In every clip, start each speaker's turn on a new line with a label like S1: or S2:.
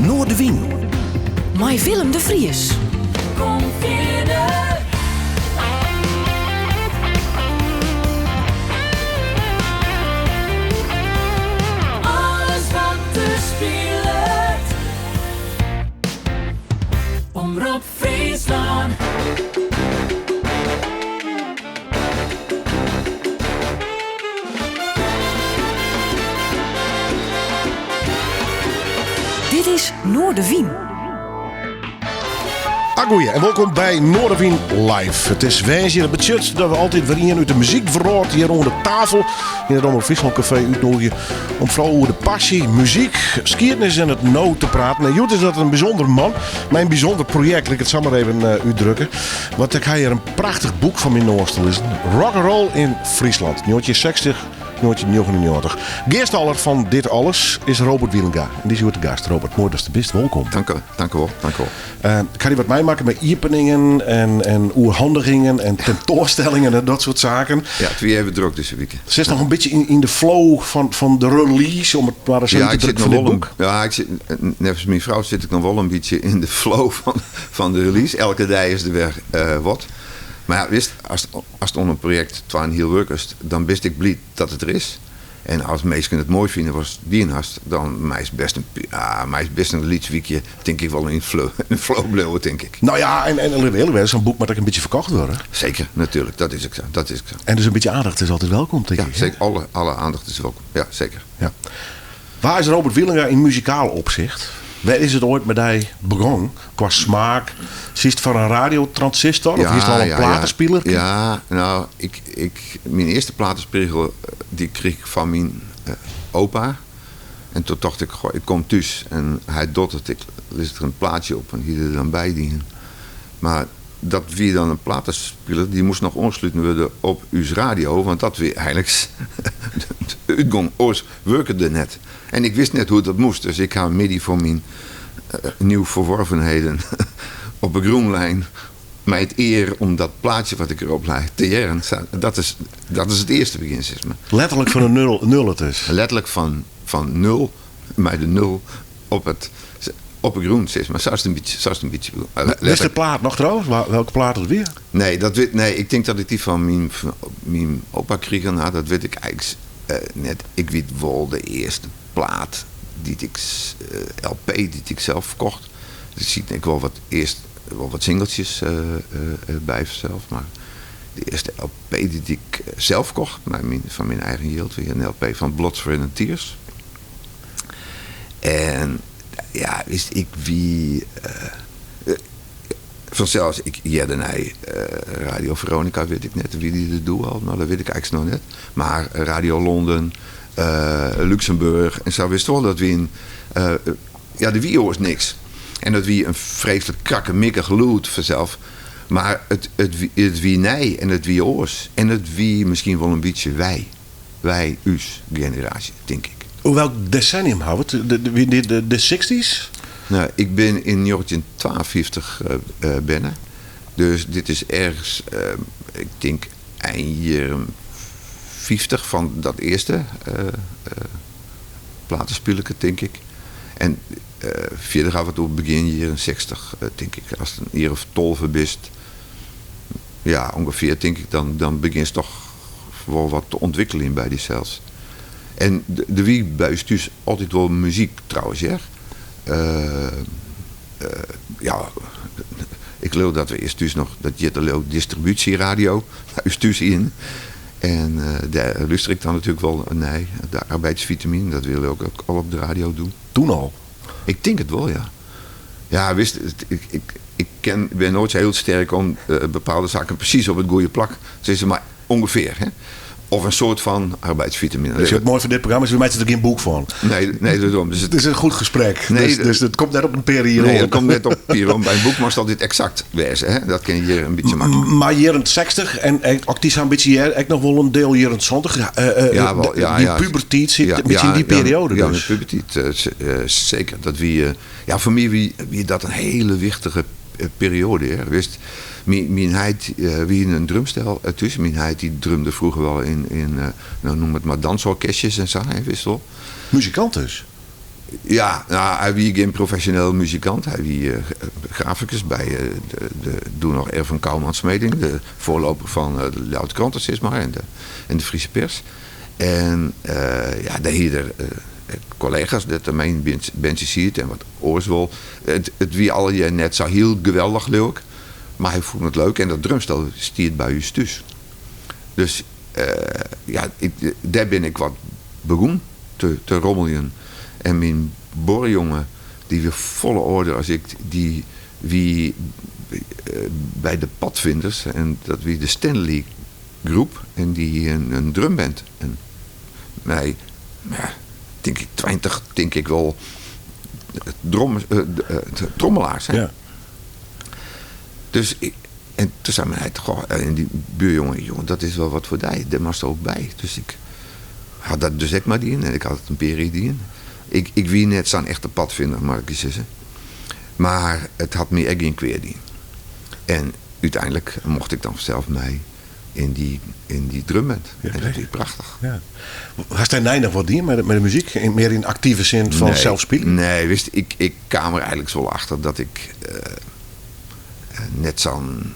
S1: Noardewyn.
S2: Mei Willem de Vries.
S3: Kom fierder. Alles wat der spilet. Omrop Fryslân.
S2: Dit is Noardewyn.
S1: Agoeie en wolkom by Noardewyn Live. It is woansdei, dat betsjut dat we altyd wer ien út de muzykwrâld hjir oan de tafel yn it Omrop Fryslân Kafee útnoegje om foaral oer de passy, muzyk, skiednis en it no te praten. En hjoed is dat in bysûnder man mei in bysûnder projekt, lit ik it sa mar even eh, útdrukke. Want ik ha hjir in prachtich boek foar myn noas te lizzen. Rock and Roll in Friesland, 1960, 1999. Gearstaller fan dit alles is Robert Wielenga. En dy is hjoed te gast. Robert, moai datst der bist. Wolkom.
S4: Dank, dank u wol, dank u wol.
S1: Eh, ik ha dy wat meimakke mei iepeningen en, en oerhandigingen en tentoanstellingen en dat soart saken.
S4: Ja, it wie even drok dizze wike.
S1: Sitst noch in bytsje yn, yn de flow fan, fan de release, om it mar ris
S4: Ja,
S1: út te
S4: ik sit
S1: drukken
S4: noch
S1: fan dit
S4: wol in,
S1: boek?
S4: ja, ik sit, neffens myn frou sit ik noch wol in bytsje yn de flow fan, fan de release. Elke dei is der wer eh, wat. Mar ja, witst, ast, ast oan in projekt twa en hiel wurkest, dan bist ek bliid dat it der is. En as minsken it moai fine watst dien hast, dan meist best in, ah, meist best in lyts wykje, tink ik, wol yn de flow bliuwe, tink ik.
S1: No ja, en, en litte we earlik wêze, sa'n boek moat ek in bytsje ferkocht wurde.
S4: Seker, natuerlik, dat is ek sa, dat is ek sa.
S1: En dus in bytsje aandacht is altyd welkom, tink
S4: Ja,
S1: ik. hè?
S4: seker, alle, alle aandacht is welkom. Ja, seker.
S1: Ja. Wa is Robert Wielenga yn muzikaal opsicht? Wêr is it oait mei dy begûn? Kwa smaak? Siest foar in radiotransistor of hiest al in platespiler?
S4: Ja, no, ik, ik, myn earste platespegel dy krige ik fan myn opa. En toen tocht ik, goh, ik kom thús en hy docht it, ik lis der in plaatsje op en hie der dan by dien. Mar dat wie dan in platespiler, dy moast noch oansluten wurde op ús radio, want dat wie eigenliks de útgong, oars wurke der net. En ik wist net hoe't dat moast, dus ik ha in middei foar myn nieuw verworvenheden op 'e grûn lein mei it ear om dat plaatsje wat ik derop lei te hearren. Dat is, dat is it earste begjin, sis mar.
S1: Letterlik fan de nul, nul it dus.
S4: Letterlik fan, fan nul, mei de nul op it, op 'e grûn, sis mar. Sa is it in bytsje, sa is it in bytsje begûn.
S1: Witst de plaat noch trouwens? Welke plaat it wie?
S4: Nee, dat wit, nee, ik tink dat ik dy fan myn, myn opa krigen ha. Dat wit ik eins net. Ik wit wol de earste plaat dy't ik, LP dy't ik sels kocht. Der sieten ek wol wat earst wol wat singeltsjes by fansels, mar de earste LP dy't ik sels kocht mei myn, fan myn eigen jild wie in LP fan Blood, Sweat and Tears. En ja, witst, ik wie fansels, ik hearde nei Radio Veronica, wit ik net, wie dy der doe al? No, dat wit ik eins noch net. Mar Radio Londen, Luxemburg en sa, witst wol, dat wie in, ja, der wie oars niks. En dat wie in freeslik krakkemikkich lûd fansels, mar it, it, it wie nij en it wie oars. En it wie miskien wol in bytsje wy, wy, ús generaasje, tink ik.
S1: Oer welk desennium ha we it? De, wie dit de, de sixties?
S4: No, ik bin yn njoggentjintwaenfyftich berne, dus dit is ergens, ik tink ein jierren fyftich fan dat earste platespilerke, tink ik. En fierder ha we it oer begjin jierren sechstich, tink ik. Ast in jier of 12 bist, ja, ûngefear, tink ik, dan, dan begjinst toch wol wat te ûntwikkeljen by dysels. En der wie by ús thús altyd wol muzyk trouwens, hear. Ja, ik leau dat we earst thús noch, dat hjitte leau ik distribúsjeradio, by ús thús hienen. En dêr lúster ik dan natuerlik wol nei, de arbeidsvitamine, dat wie leau ik ek al op de radio doe.
S1: Toen al?
S4: Ik tink it wol, ja. Ja, witst, ik, ik ken, bin noait sa hiel sterk om bepaalde saken presys op it goede plak te sizzen, mar ûngefear, hè. Of in soart fan arbeidsvitamine.
S1: Dus it moaie fan dit programma is, we meitsje der gjin boek fan.
S4: Nee, nee, dêrom. Dus
S1: it is in goed gesprek.
S4: Nee,
S1: dus, dus it komt net op in pear jier
S4: Nee,
S1: oan.
S4: it komt net op in pear oan. By in boek moatst altyd eksakt wêze, hè. Dat kin hjir in bytsje maklik.
S1: Mar jierren 60 en as ik dy sa'n bytsje hear, ek noch wol in diel jierren 70.
S4: Ja, wol, ja,
S1: Dyn
S4: ja.
S1: pubertiid sit
S4: Ja,
S1: in bytsje yn
S4: ja,
S1: dy perioade
S4: ja,
S1: dus.
S4: myn pubertiid, seker. Dat wie, ja, foar my wie, wie dat in hiele wichtige perioade, hear. Witst, myn heit wie in drumstel thús. Myn heit dy drumde froeger wol yn, no noem it mar dansorkestjes en sa, hè, witst wol.
S1: Muzikant dus?
S4: Ja, nou, hy wie gjin profesjoneel muzikant. Hy wie grafikus by de, de doe noch Erven Kouman Smeding, de voorloper fan de Ljouwerter Krante, sis mar, en de, en de Friese Pers. En ja, dêr hie er kollega's dêr't er mei yn bandsje siet en wat oars wol. It, it wie allegear net sa hiel geweldich leau ik, mar hy fûn it leuk en dat drumstel stiet by ús thús. Dus ja, ik, dêr bin ik wat begûn te, te rommeljen. En myn buorjonge, dy wie folle âlder as ik, dy wie by de Padvinders en dat wie de Stanley groep en dy hie in drumband. En mei, ja, tink ik 20, tink ik wol, drom, trommelaars. Hè?
S1: Ja.
S4: Dus ik, en toen sei myn heit, goh, en dy buorjonge, jonge, dat is wol wat foar dy, dêr moatst ook by. Dus ik ha dat dus ek mar dien en ik ha it in pear jier dien. Ik, ik wie net sa'n echte padvinder, moat ik je sizze. Mar it hat my ek gjin kwea dien. En úteinlik mocht ik dan sels mei yn dy, yn dy drumband.
S1: Ja,
S4: En dat wie prachtich.
S1: Ja. Hast dêrnei noch wat dien mei de, mei de muzyk? In, mear yn aktive sin fan
S4: Nee,
S1: sels spyljen?
S4: Nee, witst, ik, ik kaam der eigenlik wol achter dat ik net sa'n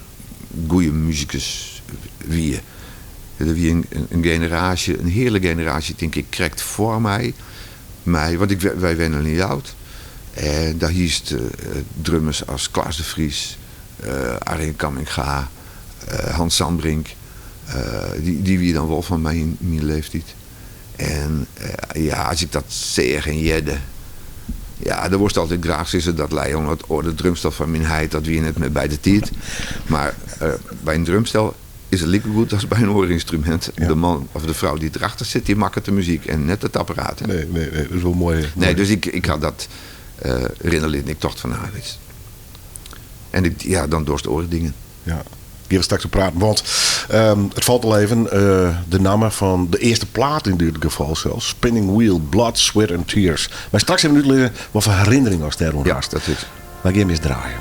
S4: goede musikus wie. Der wie in, in generaasje, in hiele generaasje, tink ik, krekt foar my. My, want ik, wy wennen yn Ljouwert. En dêr hiest drummers as Klaas de Vries, Arjen Kamminga, Hans Sandbrink. Dy, dy wie dan wol fan myn, myn leeftiid. En ja, as ik dat seach en hearde, ja, dan wolst altyd graach sizze dat lei oan it âlde drumstel fan myn heit, dat wie net mear by de tiid. Mar by in drumstel is it likegoed as by in oar ynstrumint.
S1: Ja.
S4: De man of de frou dy't derachter sit, dy makket de muzyk en net it apparaat. Hè.
S1: Nee, nee, nee, dat is wol moai.
S4: Nee, dus ik, ik ha dat rinne litten. Ik tocht fan, nou, witst. En ik, ja, dan dochst oare dingen.
S1: Ja. Gean we straks oer praten, want it falt al even, de namme fan de earste plaat yn dit gefal sels, Spinning Wheel, Blood, Sweat and Tears. Mar straks even útlizze wat foar herinnering ast dêroan
S4: Ja,
S1: hast.
S4: dat is.
S1: Mar gean we earst draaien.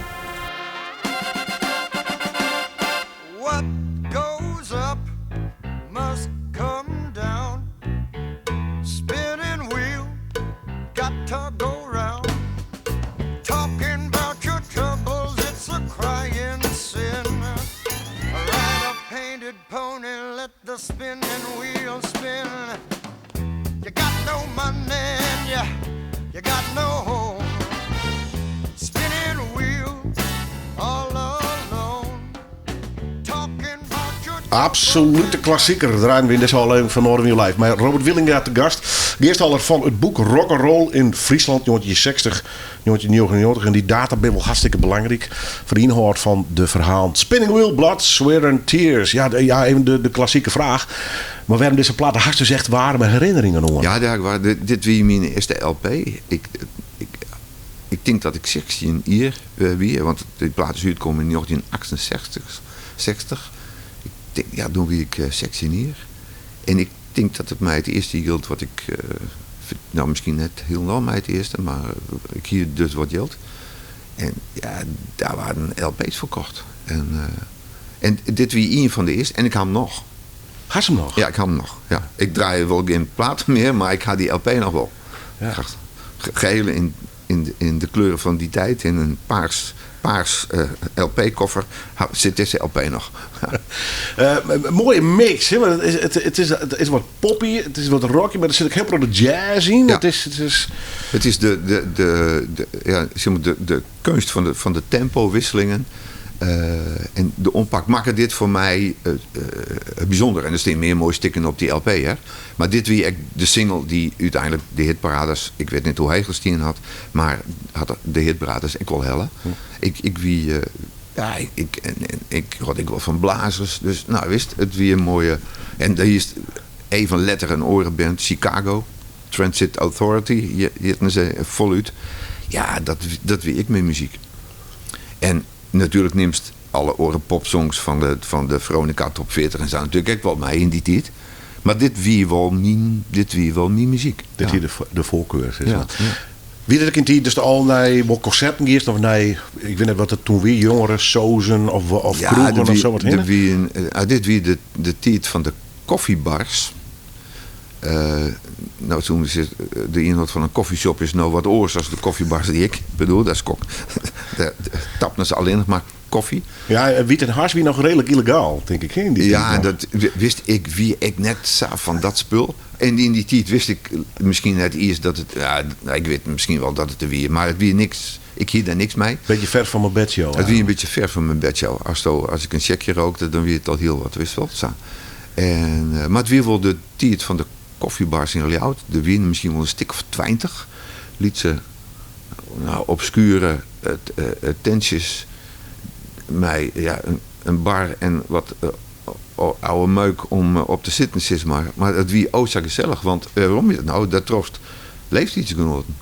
S5: What goes up must come down. Spinning wheel, got to go round. Talking about your troubles, it's a crying sin. Ride a painted pony, let the spinning wheel spin. You got no money and you, you got no home. Spinning wheel, all alone. Talking about your
S1: Absolute klassieker draaien we yn dizze ôflevering fan Noardewyn Live. Mei Robert Wielinga te gast. Gearstaller fan it boek Rock'n'Roll yn Fryslân 1960, 1999. En dy data binne wol hartstikke belangryk foar de ynhâld fan de ferhalen. Spinning Wheel, Blood, Sweat and Tears. Ja, de, ja even de, de klassike fraach. Mar wêrom dizze plaat? Hast dus echt waarme herinneringen oan.
S4: Ja, dêr, wa- dit, dit wie myn earste LP. Ik, ik, ik tink dat ik 16 jier wie, want dy plaat is útkommen yn 1968. 60. Ik tink, ja, doe wie ik 16 jier. En ik tink dat it my it earste jild wat ik, nou miskien net hielendal mei it earste, mar ik hie dus wat jild. En ja, dêr waarden LP's ferkocht. En, en dit wie ien fan de earste en ik ha him noch.
S1: Hast him noch?
S4: Ja, ik ha him noch. Ja. Ik draai wol gjin platen mear, mar ik ha dy LP noch wol.
S1: Ja.
S4: Geel yn, yn, yn de kleuren fan dy tiid, yn in paars, paars LP-koffer, sit dizze LP noch.
S1: In moaie mix, hè? Want it is, it, it is, it is wat poppy, it is wat rocky, mar der sit ek hiel protte jazz yn.
S4: Ja.
S1: It is, it is,
S4: It is de, de, de, de, ja, sis mar, de, de keunst fan de, fan de tempowisselingen. En de oanpak makke dit foar my bysûnder. En der stean mear moaie stikken op dy LP, hear. Mar dit wie ek de single dy't úteinlik de hitparades, ik wit net hoe heech er stien hat, mar hat de hitparades ek wol helle. Ik, ik wie, ja, ik, ik, en, en, ik hâld ek wol fan blazers, dus nou, witst, it wie in moaie. En dêr hiest even letter in oare band, Chicago Transit Authority, hjitten se folút. Ja, dat, dat wie ek myn muzyk. En natuerlik nimst alle oare popsongs fan de, fan de Veronica Top 40 en sa natuerlik ek wol mei yn dy tiid. Mar dit wie wol myn, dit wie wol myn muzyk.
S1: Dit
S4: Ja.
S1: wie de, de foarkar, sis
S4: Ja,
S1: mar.
S4: ja.
S1: Wie dit ek in tiid datst al nei wol konserten giest of nei, ik wit net wat it toen wie, jongeren, sozen of, of kroegen
S4: der
S1: of
S4: wie,
S1: sa wat
S4: der
S1: hinne?
S4: wie in, dit wie de, de tiid fan de koffiebars. No, soene se sizze, de ynhâld fan in coffeeshop is no wat oars as de kofjebar dy't ik bedoel. Dêr skok, dêr tapten se allinnich mar kofje.
S1: Ja, en wyt en hasj wie noch reedlik yllegaal, tink ik, hè, yn dy tiid
S4: Ja,
S1: noch.
S4: dat wist ik, wie ik net sa fan dat spul. En yn dy tiid wist ik miskien net iens dat it, ja, ik wit miskien wol dat it der wie, mar it wie niks, ik hie dêr niks mei.
S1: Beetje ver van mijn bedshow.
S4: It wie in bytsje ver fan myn bedshow. Asto, as ik in sjekje rookte, dan wie it al hiel wat, witst wol, sa. En, mar it wie wol de tiid fan de kofjebars yn Ljouwert. Der wiene miskien wol in stik of 20 lytse, no, obskuere tintsjes mei, ja, in bar en wat oude meuk om op te sitten, sis mar. Mar it wie o sa gesellich, want wêrom is it no? Dêr trofst leeftiidsgenoaten.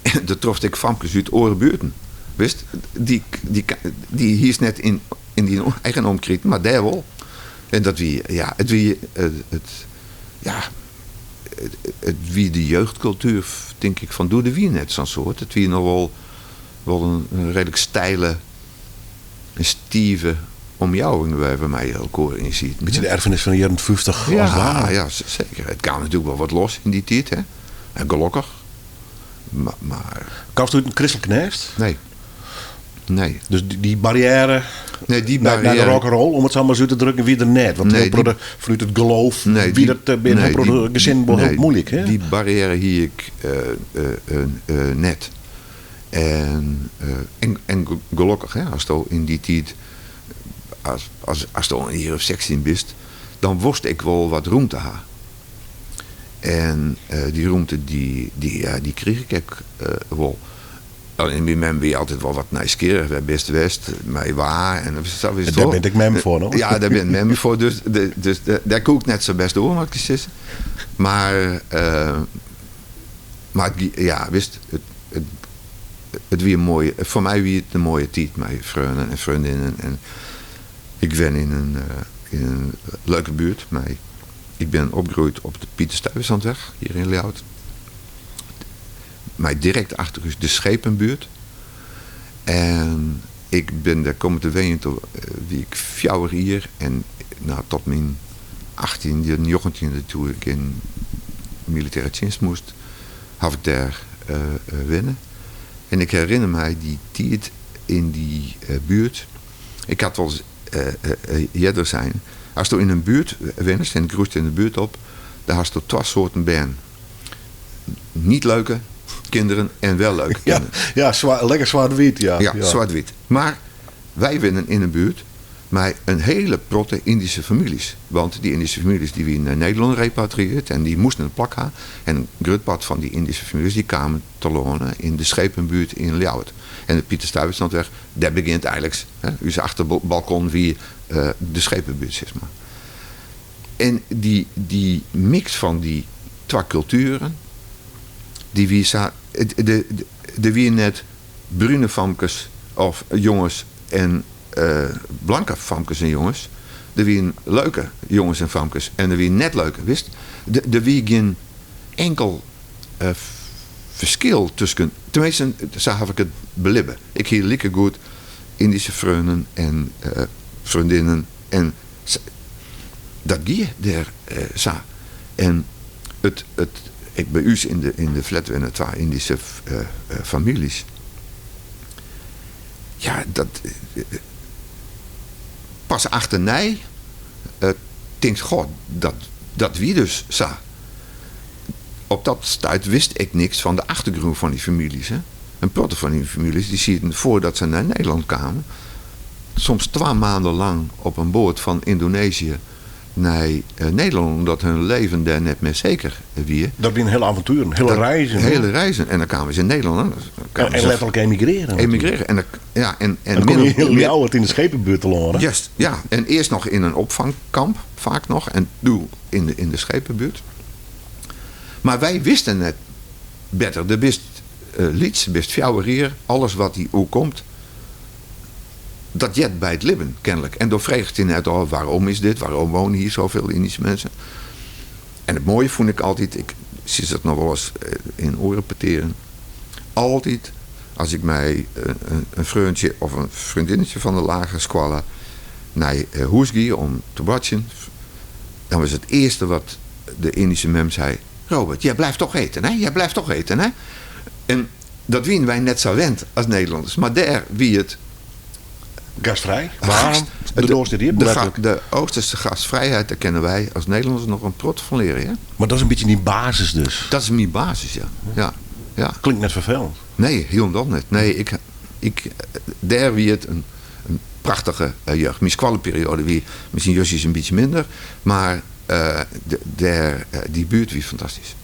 S4: En dêr trofst ek famkes út oare buerten, witst? Dy, dy hiest net yn dyn eigen omkriten, mar dêr wol. En dat wie, ja, it wie it, ja, it wie de jeugdkultuer, tink ik, fan doe. Der wie net sa'n soart. It wie noch wol, wol in reedlik steile en stive omjouwing wêr't we mei elkoar yn sieten.
S1: Bytsje de erfenis fan de jierren 50 as it ware.
S4: Ja, seker. It kaam natuerlik wol wat los yn dy tiid, hè. En gelokkich. Mar.
S1: Kaamst út in kristlik nêst?
S4: Nee. Nee.
S1: Dus dy barriêre,
S4: nee, dy
S1: barriêre nei de rock'n'roll, om it sa mar ris út te drukken, wie der net. Want
S4: nee,
S1: die, fanút it geloof nee, wie dat binnen nee, in protte gesinnen wol hiel muoilik. Hè?
S4: Dy barriêre hie ik net. En, en gelokkich, hè, asto yn dy tiid, as, as, asto in jier of 16 bist, dan wolst ek wol wat rûmte ha. En dy rûmte dy, dy, ja, dy krige ik ek wol. Allinne myn mem wie altyd wol wat nijsgjirrich, wêr bist west, mei wa en sa witst
S1: wol. Dêr bin ik mem foar, no?
S4: Ja, dêr bin mem foar, dus, dus dêr koe ik net sa bêst oer, moat ik sizze. Mar, mar ja, witst, it, it, it wie in moaie, foar my wie it in moaie tiid mei freonen en freondinnen en ik wenne yn in, yn in leuke buert mei, ik bin opgroeid op de Pieter Stuyvesantweg hjir yn Ljouwert. Mei direkt achter ús de Schepenbuurt. En ik bin dêr kommen te wenjen toen wie ik fjouwer jier en no tot myn achttjinde, njoggentjinde toen ik yn militêre tsjinst moast, haw ik dêr wenne. En ik herinner my dy tiid yn dy buert. Ik ha it wolris earder sein, asto yn in buert wennest en groeist yn de buert op, dan hasto twa soarten bern. Niet leuke kinderen en wel leuke kinderen.
S1: Ja, ja lekker zwart-wit. Ja,
S4: ja, zwart-wit. Maar wij wennen in een buurt mei in hele protte Indische families. Want dy Indische families dy wiene nei Nederlân repatrieerd en dy moasten in plak ha. En in grut part fan dy Indische families dy kamen telâne yn de Schepenbuurt yn Ljouwert. En de Pieter Stuyvesantweg, dêr begjint eigenliks, hè, ús achterbalkon wie de Schepenbuurt, sis mar. En dy, dy mix fan dy twa kultueren, dy wie sa. De, der wie net brune famkes of jonges en blanke famkes en jonges. Der wiene leuke jonges en famkes en der wiene net leuke, witst. Der wie gjin inkel ferskil tusken, teminsten sa haw ik it belibbe. Ik hie likegoed Indische freonen en freondinnen en dat gie dêr sa. En it, it, ek by ús yn de, yn de flat wennen twa Indische famyljes. Ja, dat pas achternei tinkst, goh, dat, dat wie dus sa. Op dat stuit wist ik niks fan de achtergrûn fan dy famyljes. Hè. In protte fan dy famyljes dy sieten foardat se nei Nederlân kamen, soms twa maanden lang op in boat fan Yndonezië nei Nederlân, omdat hun leven dêr net mear seker wie.
S1: Dat wiene hele avontueren, hele reizen.
S4: Hele reizen. En dan kamen se yn Nederlân.
S1: En, en letterlik emigrearen.
S4: Emigrearen. En, ja, en,
S1: en, dan kom je in Ljouwert yn de Schepenbuurt telâne.
S4: Juist, ja. En earst noch yn in opfangkamp, faak noch. En doe yn de, yn de Schepenbuurt. Mar wy wisten net better. Do bist lyts, bist fjouwer jier, alles wat dy oerkomt, dat heart by it libben, kenlik. En dan fregest dy net ôf, waarom is dit, waarom wonen hier zoveel Indische mensen? En it moaie fûn ik altyd, ik sis dat noch wolris yn oare petearen, altyd as ik mei in freontsje of in freondinnetsje fan de lagere skoalle nei hûs gie om te boartsjen, dan was it earste wat. de Indische mem sei, Robert, jij blijft toch eten, hè? Jij blijft toch eten, hè? En dat wienen wy net sa wend as Nederlanners, mar dêr wie it.
S1: Gastvrij? Waarm? De doar stiet iepen, letterlik.
S4: De Oosterse gastvrijheid, dêr kinne wy as Nederlanners noch in protte fan leare, hear.
S1: Mar dat is in bytsje dyn basis dus?
S4: Dat is myn basis, ja. Ja, ja.
S1: Klinkt net ferfelend.
S4: Nee, hielendal net. Nee, ik, ik, dêr wie it in prachtige jeugd. Myn skoalleperioade wie miskien justjes in bytsje minder, mar dêr, dy buert wie fantastysk.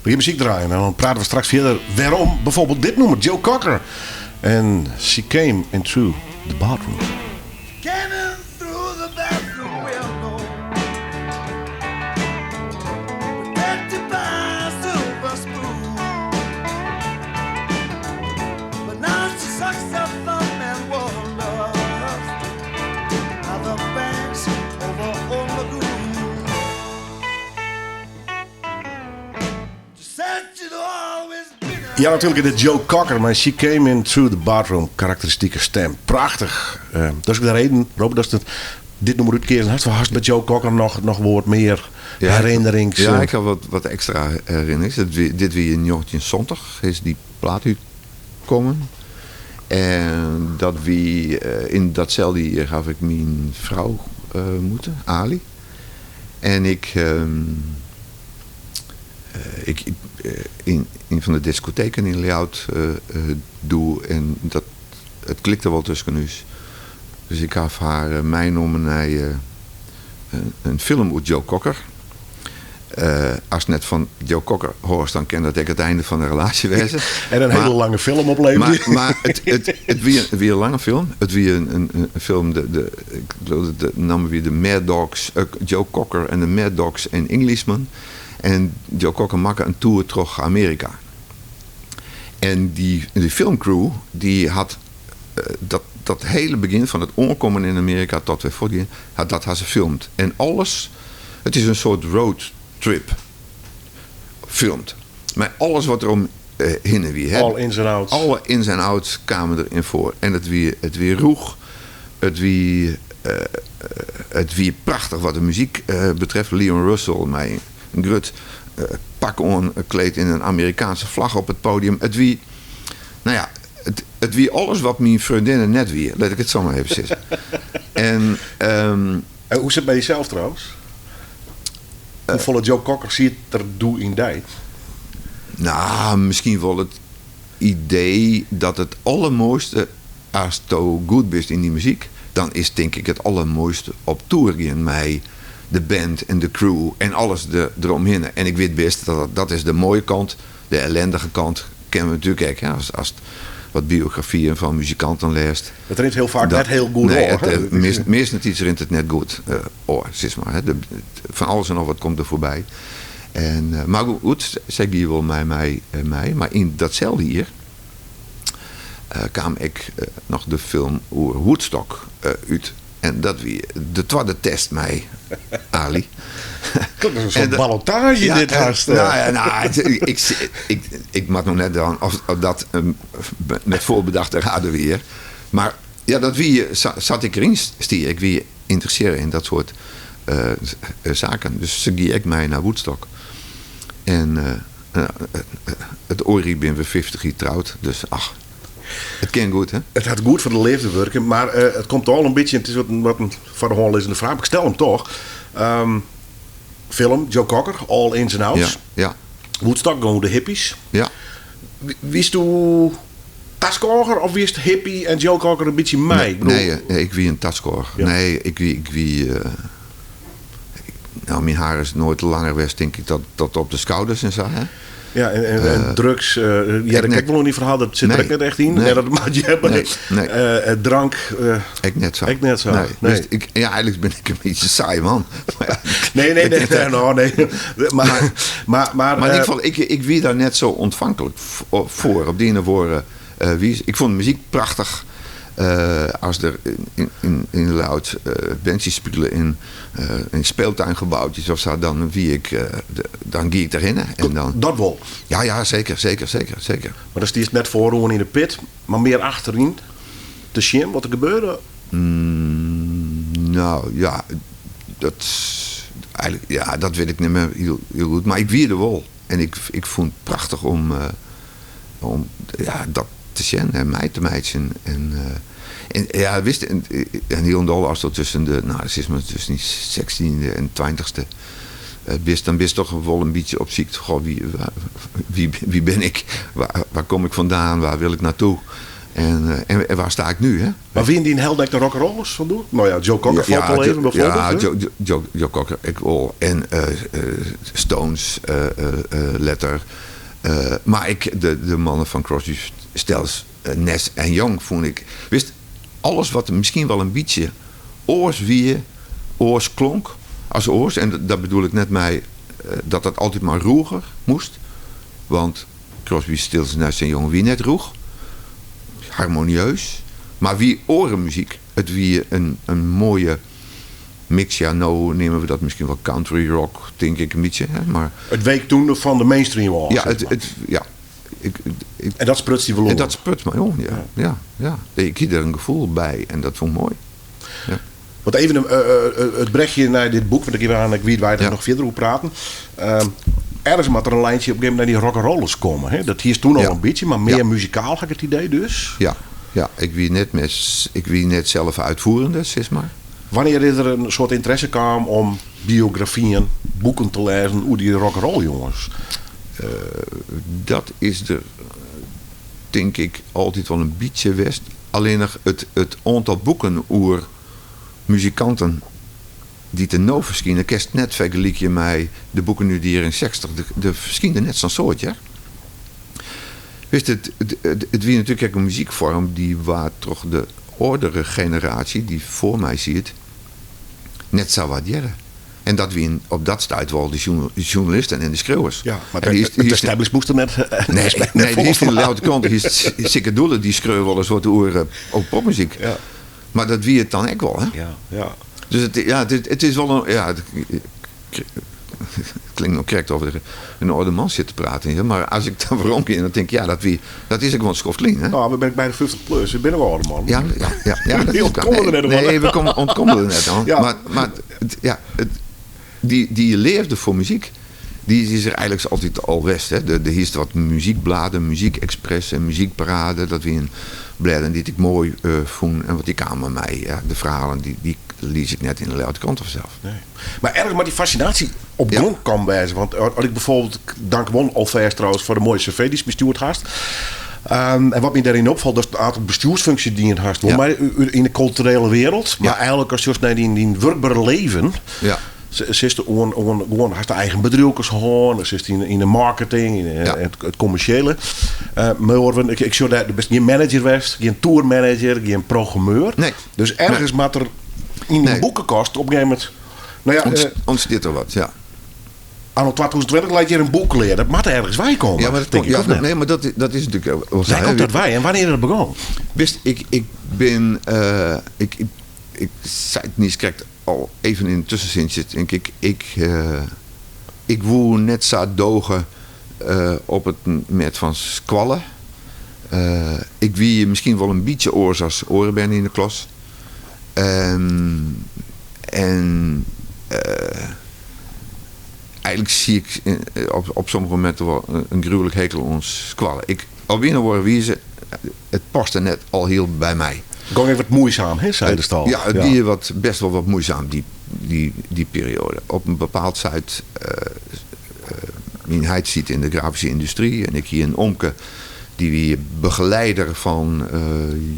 S1: We gean muzyk draaien en dan prate we straks fierder wêrom bijvoorbeeld dit nûmer, Joe Cocker en She Came In Through The Bathroom.
S5: Came in through the bathroom window With empty by silver spoon But now she sucks her thumb and wonders How the banks over on Lagoon
S1: Ja, natuerlik is dit Joe Cocker mei She Came In Through The Bathroom. Karakteristike stem. Prachtich. Dat is ek de reden, Robert, datst dit nûmer útkeazen hast. Hast by Joe Cocker noch wat mear herinnerings?
S4: Ja, ik ha wat ekstra herinnerings. Dit wie yn njoggentjinhûndertsantich is dy plaat útkommen. En dat wie yn datselde jier haw ik myn frou moete, Ali. En ik, ik yn ien fan de diskoteken yn Ljouwert doe en dat, it klikte wol tusken ús. Dus ik haw har meinommen nei in film oer Joe Cocker. Ast net fan Joe Cocker hâldst, dan kin dat ek it einde fan de relaasje wêze.
S1: En in hiele lange film opleverje.
S4: Mar it wie in lange film. It wie in film, de, ik leau dat de namme wie The Mad Dogs, Joe Cocker and the Mad Dogs and Englishmen. En Joe Cocker makke in toer troch Amearika. En dy filmcrew dy hat dat hiele begjin fan it oankommen yn Amearika tot wer fuortgean, dat ha se filmd. En alles, it is in soart roadtrip filmd. Mei alles wat der om hinne wie.
S1: Alle ins en outs.
S4: Alle ins en outs kamen der yn foar. En it wie, it wie rûch, it wie, it wie prachtich wat de muzyk betreft. Leon Russell mei in grut pak oan kleed en in Amerikaanse flagge op it podium. It wie, no ja, it wie alles wat myn freondinne net wie, lit ik it sa mar even sizze. En,
S1: En hoe sit it by dysels trouwens? Hoefolle Joe Cocker siet der doe yn dy?
S4: No, miskien wol it idee dat it allermoaiste asto goed bist yn dy muzyk, dan is tink ik it allermoaiste op toer gean mei de band en de crew en alles deromhinne. En ik wit best dat dat is de moaie kant, de ellendige kant kenne we natuerlik ek. Ast wat biografieën fan muzikanten lêst.
S1: It rint hiel faak net hiel goed
S4: Nee,
S1: ôf, hè?
S4: Meastentiids rint it net goed ôf, sis mar. Fan alles en noch wat komt der foarby. En, mar goed, sy gie wol mei my mei. Mar yn datselde jier kaam ek noch de film oer Woodstock út. En dat wie de twadde test mei Ali.
S1: Klinkt als een soort ballotage dit haast.
S4: Nou ja, nou, ik moat noch net dwaan of dat met voorbedachte rade wie. Mar ja, dat wie sa't ik deryn stie. Ik wie ynteressearre yn dat soart saken. Dus se gie ek mei nei Woodstock. En it oare jier binne we 50 jier troud. Dus ach, it kin goed, hè?
S1: It hat goed foar de leafde wurke, mar it komt al in bytsje, it is wat in foar de hân lizzende fraach, mar ik stel him toch. Film, Joe Cocker, All Ins and Outs.
S4: Ja, ja.
S1: Woodstock, gong oer de hippies.
S4: Ja.
S1: Wiesto taskôger of wiest hippie en Joe Cocker in bytsje mei?
S4: Nee, nee, nee, ik wie in taskôger.
S1: Ja.
S4: Nee, ik wie, ik wie, nou, myn haar is noait langer west, tink ik, dat op de skouders en sa, hè?
S1: Ja, en drugs, ja, dat ken ik wol yn dy ferhaal, dat sit der ek net echt yn.
S4: Nee.
S1: Nee, dat moat je hebben.
S4: Nee, nee.
S1: Drank,
S4: Ek net sa.
S1: Ek net sa,
S4: Nee.
S1: nee.
S4: Dus ik, ja, eigenlijk bin ik in bytsje saai man. Maar ja,
S1: Nee, nee, nee, nee, no, nee. Maar, maar, maar,
S4: Maar in ieder geval, ik wie daar net zo ontvankelijk voor. Op die woorden, wie, ik vond de muziek prachtig. As der yn Ljouwert bandsjes spilen yn speeltuingebouwtjes of sa, dan wie ik, dan gie ik derhinne. En dan
S1: Dat wol?
S4: Ja, ja, zeker, zeker, zeker, zeker.
S1: Mar dan stiest net foaroan yn de pit, mar mear achteryn te sjen wat der gebeurde?
S4: Nou ja, dat, Eigenlijk, ja, dat wit ik net mear hiel, hiel goed. Mar ik wie der wol. En ik, ik fûn it prachtich om, eh, om ja, dat te sjen en mei te meitsjen. En, eh, en ja, wist, en, en hielendal ast tusken de, no, sis mar tusken de 16e en 20ste bist, dan bist toch wol in bytsje op syk. Goh, wie, wie, wie bin ik? Wêr, wêr kom ik fandaan? Wêr wol ik nei ta? En, eh, en, en wêr stean ik no? Hè?
S1: Mar wiene dyn helden ek de rock'n'rollers fan doe? No ja, Joe Cocker falt wol even bijvoorbeeld.
S4: Ja,
S1: hè?
S4: Joe, Joe, Joe Cocker, ik wol. En eh, eh, Stones eh, eh, eh, letter. Eh, mar ik, de, de mannen fan Crosby, Stills, eh, Nash en Young fûn ik. Witst, alles wat miskien wol in bytsje oars wie, oars klonk as oars. En dat, dat bedoel ik net mei eh, dat dat altyd mar rûger moast. Want Crosby, Stills, Nash en Young wie net rûch. Harmonieus. Mar wie oare muzyk. It wie in, in moaie mix. Ja, no neame we dat miskien wol country rock, tink ik in bytsje. Hè? Mar
S1: It week toen fan de mainstream ôf.
S4: ja,
S1: sis
S4: it,
S1: mar.
S4: it, ja. Ik, ik,
S1: En dat spruts dy wol
S4: en
S1: oan.
S4: dat spruts my oan, ja. Ja, ja. Ik hie der in gefoel by en dat fûn ik moai. Ja.
S1: Want even eh, eh, it brechje nei dit boek, want ik gean ik weet wy der
S4: Ja.
S1: noch fierder oer prate. Ergens moat der in lyntsje op in gegeven momint nei dy rock'n'rollers komme. Hè? Dat hiest toen al
S4: Ja.
S1: in bytsje, mar mear
S4: Ja.
S1: muzikaal ha ik it idee dus.
S4: Ja, ja, ik wie net, met, ik wie net sels útfierende, sis mar.
S1: Wannear is der in soarte ynteresse kaam om biografyen, boeken te lêzen oer dy rock'n'roll jonges?
S4: Dat is der, tink ik, altyd wol in bytsje west. Allinnich it, it oantal boeken oer muzikanten dy't der no ferskine, kinst net fergelykje mei de boeken út de jierren 60. Der, der ferskynde net sa'n soad, ja. Witst, it, it, it, it wie natuerlik ek in muzykfoarm dy't waard troch de âldere generaasje dy't foar my siet, net sa wurdearre. En dat wiene op dat stuit wol de sjoernalisten en de skriuwers.
S1: Ja, mar
S4: En die
S1: it,
S4: is- die
S1: it
S4: is-
S1: establishment moast der net,
S4: Nee,
S1: net
S4: nee, die is in de
S1: folle
S4: Ljouwerter Krante. Die is Sikke Doelen, dy skreau wolris wat oer, oer popmuzyk.
S1: Ja.
S4: Mar dat wie it dan ek wol, hè?
S1: Ja, ja.
S4: Dus it, ja, it, it is wol in. Ja, it, it klinkt no krekt oft der in âlde man sit te praten. Ja, mar as ik dan weromgean, dan tink ik, ja, dat, wie, dat is ek wol in skoft lyn, hè?
S1: No, we binne by de 50 plus, we binne wol âlde man.
S4: Ja, ja, ja, ja, dat
S1: Die
S4: is
S1: ûntkomme der net oan.
S4: Nee, we komme, ûntkomme der net oan.
S1: Ja.
S4: Mar, mar it, ja, it, dy, dy leafde foar muzyk, dy is der eigentlik altyd al west. Hè. Der, der hiest wat muzykblêden, Muziekexpress en Muziekparade. Dat wiene blêden dy't ik moai eh, fûn. En wat dy kamen my, ja, de ferhalen, dy, dy lies ik net yn de Ljouwerter Krante fansels.
S1: Nee. Mar ergens moat dy fascinaasje op
S4: Ja.
S1: gong kaam wêze. Want as ik bijvoorbeeld, dank wol alfêst trouwens foar de moaie cv dy'tst my stjoerd hast. En wat my dêryn opfalt, dat in oantal bestjoersfunksjes dien hast. Wol
S4: Ja.
S1: mar yn de kulturele wereld. Mar
S4: Ja.
S1: eigentlik ast sjochst nei dyn, dyn wurkbere leven.
S4: Ja.
S1: Sitst oan, oan, gewoan, hast eigen bedriuwkes hân, sitst yn, yn de marketing, yn
S4: Ja.
S1: it, it kommersjele. Uh, mar ik, ik sjoch dêr, do bist gjin manager west, gjin tourmanager, gjin programmeur.
S4: Nee.
S1: Dus ergens
S4: Nee.
S1: moat der yn de
S4: Nee.
S1: boekekast op in gegeven momint. No ja,
S4: Ont,
S1: eh,
S4: ûntstiet der wat, ja.
S1: anno 2020 leit hjir in boek klear. Dat moat ergens weikomme.
S4: Ja, mar dat
S1: tink
S4: komt,
S1: ik,
S4: ja,
S1: of net?
S4: nee, mar dat, dat is natuerlik wol sa,
S1: Wêr
S4: hè.
S1: komt dat wei en wannear is dat begûn?
S4: Witst, ik, ik bin. eh, ik, ik, ik sei it niiskrekt al even yn in tuskensintsje, tink ik. Ik, eh, ik woe net sa doge eh, op it mêd fan skoalle. Eh, ik wie miskien wol in bytsje oars as oare bern yn de klas. En eh, eigentlik gie ik op, op sommige mominten wol in, in gruwlik hekel oan skoalle. Ik, op ien of oare wize, it paste net alhiel by my.
S1: Gie even wat muoisum, hè, seidest al.
S4: Ja, it wie wat, bêst wol wat muoisum, dy, dy, dy perioade. Op in bepaald stuit, eh, myn heit siet yn de grafyske yndustry en ik hie in omke dy wie begeleider fan eh,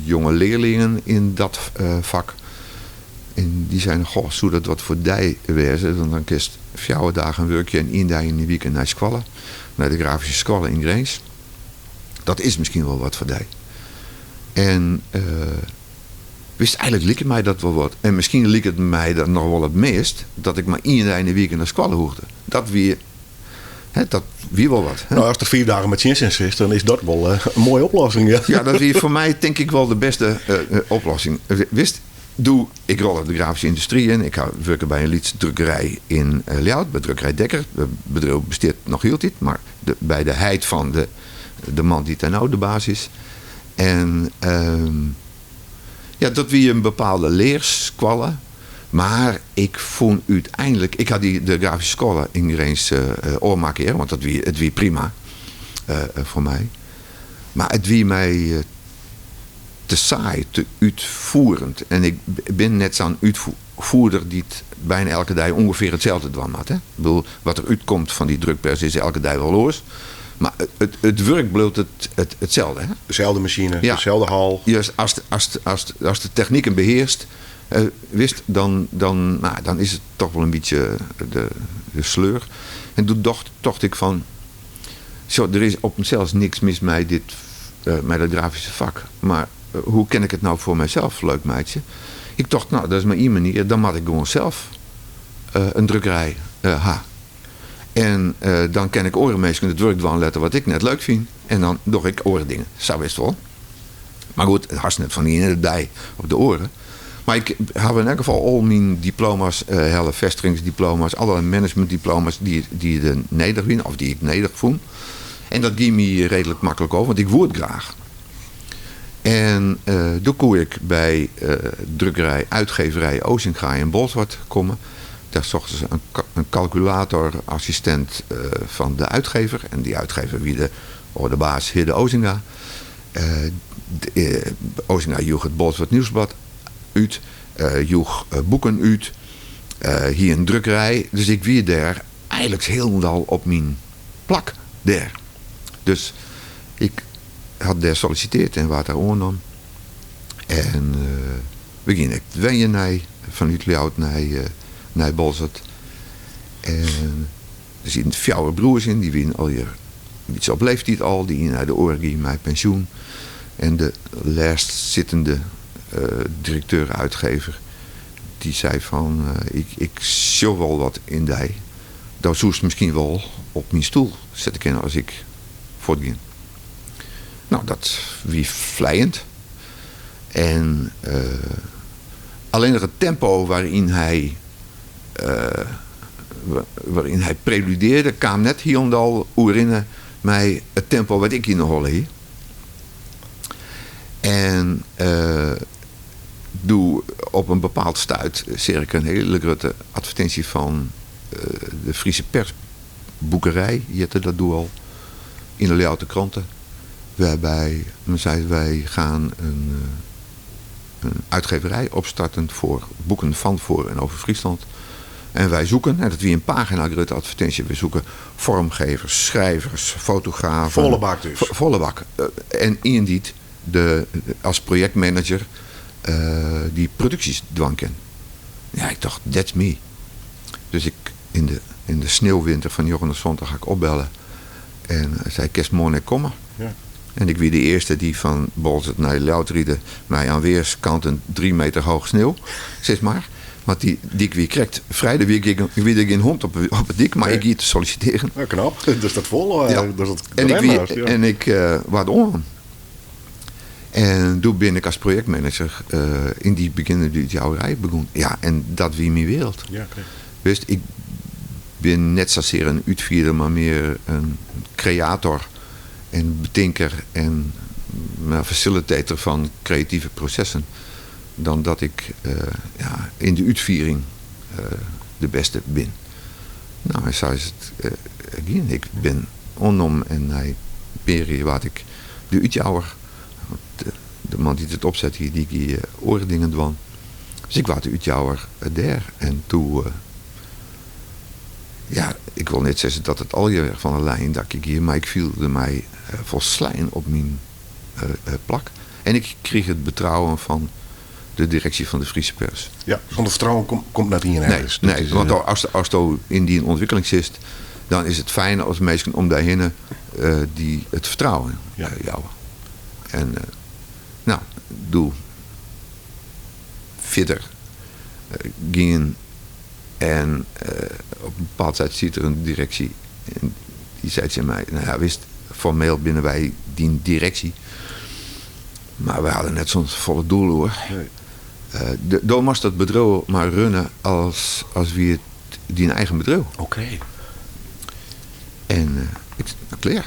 S4: jonge learlingen yn dat eh, fak. En dy seinen, goh, soe dat wat foar dy wêze? Want dan kinst 4 dagen wurkje en ien dei yn de wike nei skoalle. Nei de grafyske skoalle yn Grins. Dat is miskien wol wat foar dy. En eh, witst, eigentlik like my dat wol wat. En miskien like it my dat noch wol it meast dat ik mar ien dei yn de wike nei skoalle hoegde. Dat wie, hè, dat wie wol wat. Hè?
S1: No, ast der 5 dagen mei tsjinsin sitst, dan is dat wol eh, in moaie oplossing. Ja.
S4: Ja, dat wie foar my tink ik wol de bêste eh, eh, oplossing. Witst, doe, ik rôle de grafyske yndustry yn. Ik ha wurke by in lytse drukkerij yn uh, Ljouwert, by drukkerij Dekker. It bedriuw bestiet noch hieltyd, mar de, by de heit fan de, de man dy't dêr no de baas is. En ehm, ja, dat wie in bepaalde learskoalle. Mar ik fûn úteinlik, ik ha dy de grafyske skoalle yn Grins ôfmakke hear, want dat wie, it wie prima foar my. Mar it wie my te saai, te útfoerend. En ik bin net sa'n útfoerder dy't byna elke dei ûngefear itselde dwaan moat. Hè. Ik bedoel, wat der útkomt fan dy drukpers is elke dei wol oars. Mar it wurk bliuwt itselde. Hè.
S1: Deselde masine, deselde hal.
S4: Juist, ast de techniken behearst, witst, dan, dan, nou, dan is it toch wol in bytsje de sleur. En doe tocht ik fan, sjo, der is op himsels niks mis mei dit, mei dat grafyske fak, mar hoe kin ik it no foar mysels leuk meitsje? Ik tocht, no, dat is mar ien manier, dan moat ik gewoan sels in drukkerij ha. En dan kin ik oare minsken it wurk dwaan litte wat ik net leuk fyn en dan doch ik oare dingen. Sa witst wol. Mar goed, it hast net fan de iene dei op de oare. Mar ik haw yn elk gefal al myn diploma's helle, festigingsdiploma's, alle managementdiploma's dy't der nedich wiene of dy't ik nedich fûn. En dat gie my reedlik maklik ôf, want ik woe it graach. En doe koe ik by drukkerij Uitgeverij Osinga yn Bolsward komme. Dêr sochten se in kalkulatorassistint fan de uitgever. En dy uitgever wie de âlde baas Hidde Osinga. Osinga joech it Bolsward Nieuwsblad út, joech boeken út, hie in drukkerij. Dus ik wie dêr eigenliks hielendal op myn plak dêr. Dus ik ha dêr sollisitearre en waard dêr oannommen. En we giene ek wenjen nei, fanút Ljouwert nei Bolsward. En der sieten fjouwer broers yn, dy wiene allegear in bytsje op leeftiid al. De ien nei de oare gie mei pensjoen. En de lêstsittende direkteur-uitgever, dy sei fan, ik sjoch wol wat yn dy. Do soest miskien wol op myn stoel sitte kinne as ik fuortgean. No, dat wie flijend. En allinnich it tempo wêryn hy wêryn hy preludearde kaam net hielendal oerien mei it tempo wat ik yn 'e holle hie. En doe op in bepaald stuit seach ik in hiele grutte advertinsje fan de Friese Persboekerij, hjitte dat doe al, yn de Ljouwerter Krante, wêrby men sei wy gaan in uitgeverij opstarten foar boeken fan, foar en over Friesland. En wij zoeken, en dat wie in pagina grutte advertinsje, we zoeken vormgevers, schrijvers, fotografen.
S1: Folle bak dus.
S4: Folle bak. En ien dy't de, as projektmanager dy produksjes dwaan kin. Ja, ik tocht, that's me. Dus ik, yn de, yn de sniuwwinter fan njoggenensantich ha ik opbelle en sei, kinst moarn ek komme?
S1: Ja.
S4: En ik wie de earste dy't fan Boalsert nei Ljouwert ride mei aan weerskanten 3 meter hoog sneeuw, sis mar. Want dy dyk wie krekt frij, der wie gjin, wie der gjin hond op, op 'e dyk, mar ik gie te sollisitearjen.
S1: Ja, knap. Dus dat wol,
S4: Ja.
S1: dus dat
S4: En ik wie,
S1: ja.
S4: en ik waard oannommen. En doe bin ik as projektmanager yn dy begjinende útjouwerij begûn. Ja, en dat wie myn wereld.
S1: Ja, oké.
S4: Witst, ik bin net sasear in útfierder, mar mear in kreator en betinker en facilitator fan kreative prosessen dan dat ik ja, yn de útfiering de bêste bin. No, en sa is it gien. Ik bin oannommen en nei in pear jier waard ik de útjouwer. Want de man dy't it opset hie, dy gie oare dingen dwaan. Dus ik waard de útjouwer dêr. En doe, ja, ik wol net sizze dat it allegear fan in leien dakje gie, mar ik fielde my folslein op myn plak. En ik krige it betrouwen fan de direksje fan de Friese Pers.
S1: Ja, sûnder fertrouwen komt net ien
S4: Nee,
S1: ergens. Dat
S4: nee,
S1: is,
S4: want asto yn dyn ûntwikkeling sitst, dan is it fijn as minsken om dy hinne dy it fertrouwen jouwe. En no, doe fierder gien en op in bepaald stuit siet der in direksje en dy sei tsjin my, no ja, witst, formeel binne wy dyn direksje, mar wy hawwe der net sa'n folle doel oer.
S1: Nee.
S4: Do moatst dat bedriuw mar runne as wie it dyn eigen bedriuw.
S1: Oké.
S4: En ik sei, nou, klear.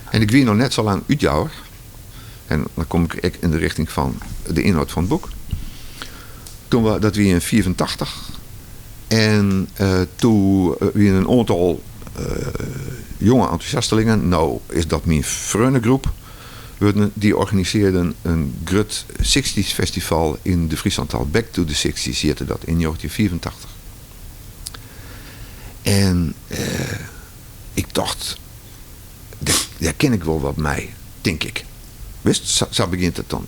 S4: En ik wie noch net sa lang útjouwer. En dan kom ik ek yn de richting fan de ynhâld fan it boek. Toen we, dat wie yn 85. En toen wiene in oantal jonge entûsjastelingen, no is dat myn freonegroep wurden, dy organisearden in grut sixties festival yn de Frieslandhal. Back to the Sixties hjitte dat yn 1985. En ik tocht, dêr kin ik wol wat mei, tink ik. Witst, sa begjint it dan.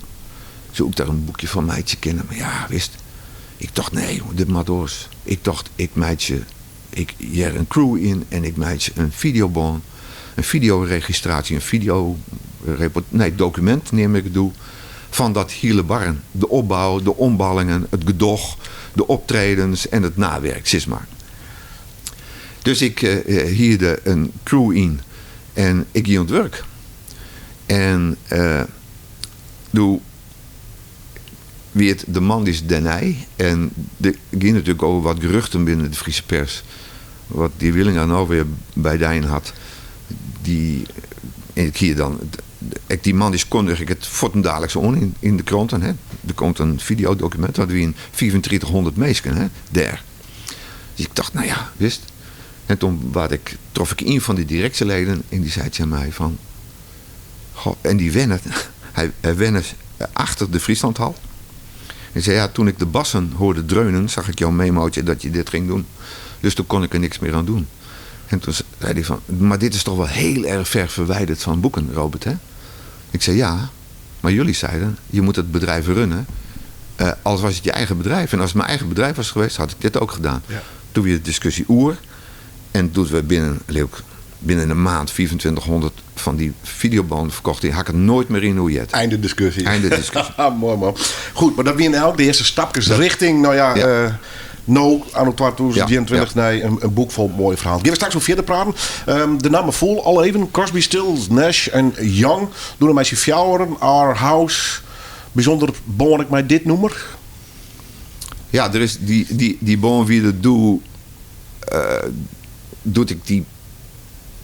S4: Soe ik dêr in boekje fan meitsje kinne? Mar ja, witst, ik tocht nee, dit moat oars. Ik tocht, ik meitsje, ik hear in crew yn en ik meitsje in fideobân, in fideoregistraasje, in fideo, nee, dokumint neam ik it doe, fan dat hiele barren. De opbou, de omballingen, it gedoch, de optredens en it nawerk, sis mar. Dus ik hierde in crew yn en ik gie oan it wurk. En doe wie it de moandeis dêrnei en der giene natuerlik al wat geruchten binnen de Friese pers wat dy Wielinga no wer by dien hat. Dy, en ik hie dan ek dy moandeis kondige ik it fuortendaliks oan yn de kranten. Hè. Der komt in fideodokumint, want der wiene 3500 minsken, hè, dêr. Dus ik tocht, no ja, witst. En toen waard ik, trof ik ien fan dy direksjeleden en dy sei tsjin my fan, goh, en dy wennet, hy, hy wenne achter de Frieslandhal. En sei, ja, toen ik de bassen hoorde dreunen, zag ik jouw memootje dat je dit ging doen. Dus toen kon ik er niks meer aan doen. En toen zei hij van, maar dit is toch wel heel erg ver verwijderd van boeken, Robert, hè? Ik zei, ja, maar jullie zeiden, je moet het bedrijf runnen. Als was het je eigen bedrijf. En als het mijn eigen bedrijf was geweest, had ik dit ook gedaan. Toen weer de discussie oer. En toen we binnen, leuk, binnen een maand 2500 van die videobanden verkocht. Die had ik het nooit meer in hoe je het.
S1: Einde discussie.
S4: Einde discussie.
S1: Mooi man. Goed, maar dat waren ook de eerste stapjes richting, nou ja, nou, anno 2023, nee, een boek vol mooie verhalen. Gaan we straks over verder praten. De namen vol al even. Crosby, Stills, Nash en Young. Doen een meisje fjouweren, Our House. Bijzonder bon ik mij dit noemer.
S4: Ja, er is die bon wie de doe, doet ik die,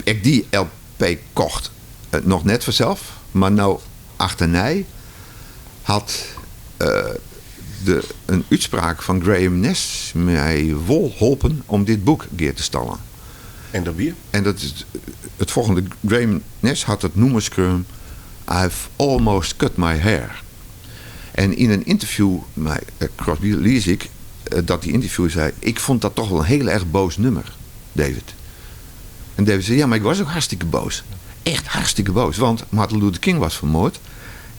S4: ik die LP kocht, nog net vanzelf, maar nou achternij had een uitspraak van Graham Nash mij wol holpen om dit boek geer te stallen.
S1: En dat wie?
S4: En dat is het volgende. Graham Nash had het noemerskreun I've almost cut my hair. En in een interview met Crosby lees ik dat die interview zei, ik vond dat toch wel een heel erg boos nummer, David. En David zei, ja, maar ik was ook hartstikke boos. Echt hartstikke boos, want Martin Luther King was vermoord.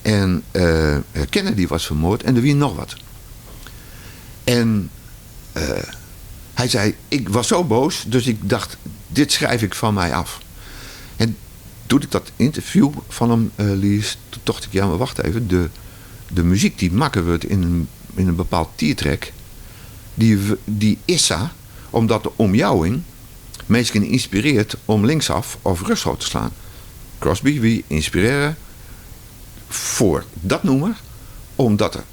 S4: En Kennedy was vermoord en er wie nog wat. En hij zei, ik was zo boos, dus ik dacht, dit schrijf ik van mij af. En toen ik dat interview van hem lies, toen dacht ik, ja, maar wacht even, de muziek die makken wordt in een bepaald tiertrek, die is er, omdat de omjouwing mensen inspireert om linksaf of rechtsaf te slaan. Crosby, wie inspireren voor dat noemer, omdat er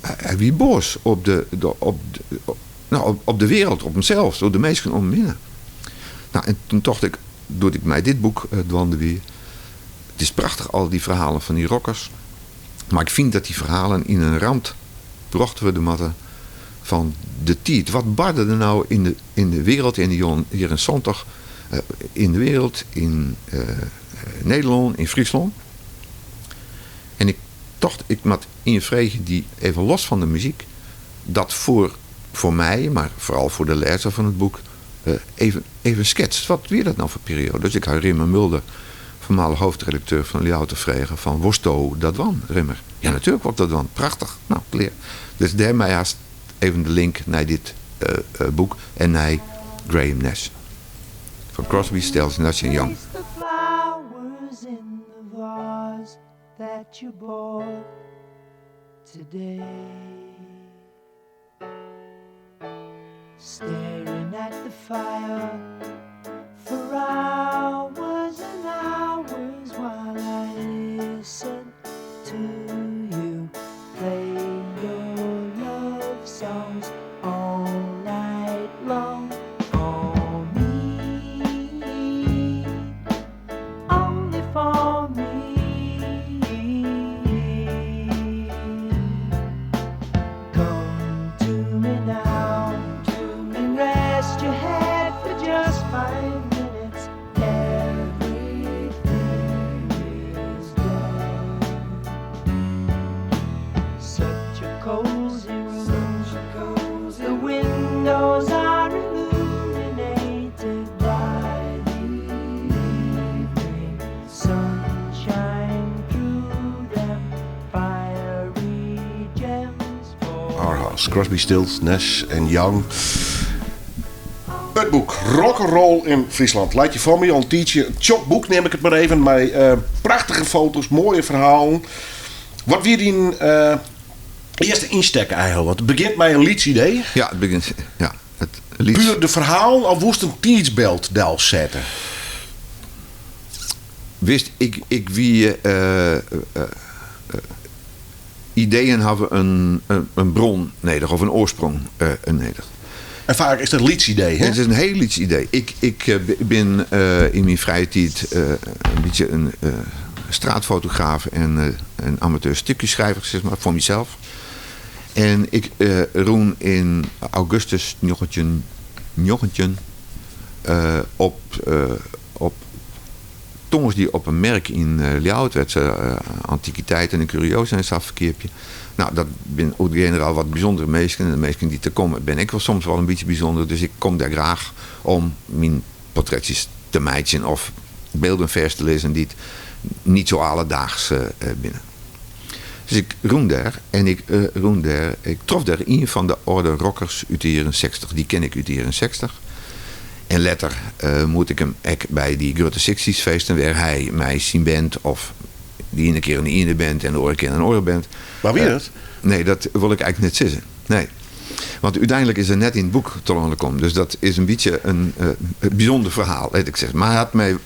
S4: hij wie boos op de, de, op de, op, nou, op, op de wereld, op hemzelf, door de mensen om hem heen. En toen dacht ik, doe ik mij dit boek Dwan de Wie. Het is prachtig, al die verhalen van die rockers. Maar ik vind dat die verhalen in een rand brachten we de matten van de tijd. Wat barde er nou in de wereld, in de hier in zondag, in de wereld, in Nederland, in Friesland. En ik dacht, ik moet in vregen die even los van de muziek, dat voor mij, maar vooral voor de lezer van het boek, even schetst. Wat weer dat nou voor periode? Dus ik had Rimmer Mulder, voormalig hoofdredacteur van Ljouwter, vregen van Wosto dat wan, Rimmer? Ja, natuurlijk wordt dat wan. Prachtig. Nou, kleer. Dus daarmee haast even de link naar dit boek en naar Graham Nash. Van Crosby, Stills, Nash en Young.
S3: Place the flowers in the vase that you bought today. Staring at the fire for hours and hours while I listen to you play your love songs all night long for me, only for me. Come to
S1: as Crosby, Stills, Nash en Young. It boek Rock'n'Roll in Friesland leit hjir foar my al in tiidsje. In tsjok boek neam ik it mar even, mei prachtige foto's, moaie ferhalen. Wat wie dyn earste ynstek eigentlik? Want it begjint mei in lyts idee.
S4: Ja, it begjint, ja, it lyts.
S1: Puer de ferhalen of woest in tiidsbyld delsette?
S4: Witst, ik, ik wie. Ideeën hawwe in, in bron nedich of in oarsprong nedich.
S1: En faak is dat in lyts idee, hè?
S4: It is in hiel lyts idee. Ik, ik bin yn myn frije tiid in bytsje in straatfotograaf en in amateur stikjeschrijver, sis mar, foar mysels. En ik rûn yn augustus 1919 op, op tongersdei op in merk yn Ljouwert wêr't se antikiteiten en kuriosa en sa ferkeapje. No, dat binne oer it generaal wat bysûndere minsken en de minsken dy't der komme binne ek wol soms wol in bytsje bysûnder, dus ik kom dêr graach om myn portretsjes te meitsjen of bylden fêst te lizzen dy't niet zo alledaags binne. Dus ik rûn dêr en ik rûn dêr, ik trof dêr ien fan de âlde rockers út de jierren sechstich, dy ken ik út de jierren sechstich. En letter moete ik him ek by dy grutte sixtiesfeesten wêr hy mei syn band of de iene kear in iene band en de oare kear in oare band.
S1: Wa wie dat?
S4: Nee, dat wol ik eigentlik net sizze. Nee. Want úteinlik is er net yn it boek telâne kommen. Dus dat is in bytsje in bysûnder ferhaal, lit ik sizze. Mar hy hat my,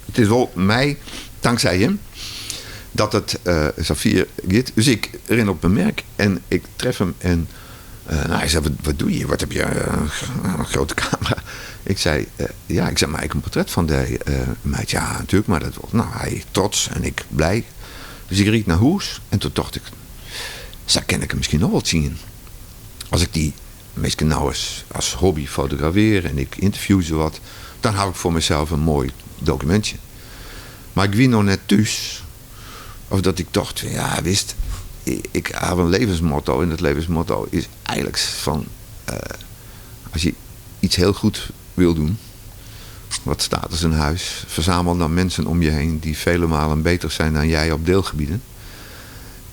S4: it is wol my tanksij him dat it safier giet. Dus ik rin op 'e merk en ik tref him en Nou, hy sei, wat doe je? Wat heb je een grote camera? Ik sei, ja, ik sei, mei ik in portret fan dy meitsje? Ja, natuerlik mei dat wol. Nou, hy trots en ik blij. Dus ik ried nei hûs en toen tocht ik, sa kin ik him miskien noch wol tsien. As ik dy minsken nou ris as hobby fotografear en ik ynterview se wat, dan haw ik foar mysels in moai dokumintsje. Mar ik wie noch net thús of dat ik tocht, ja, witst, ik haw in levensmotto en dat levensmotto is eigentlik fan, as je iets heel goed wil doen, wat staat als een huis, verzamel dan mensen om je heen die vele malen beter zijn dan jij op deelgebieden.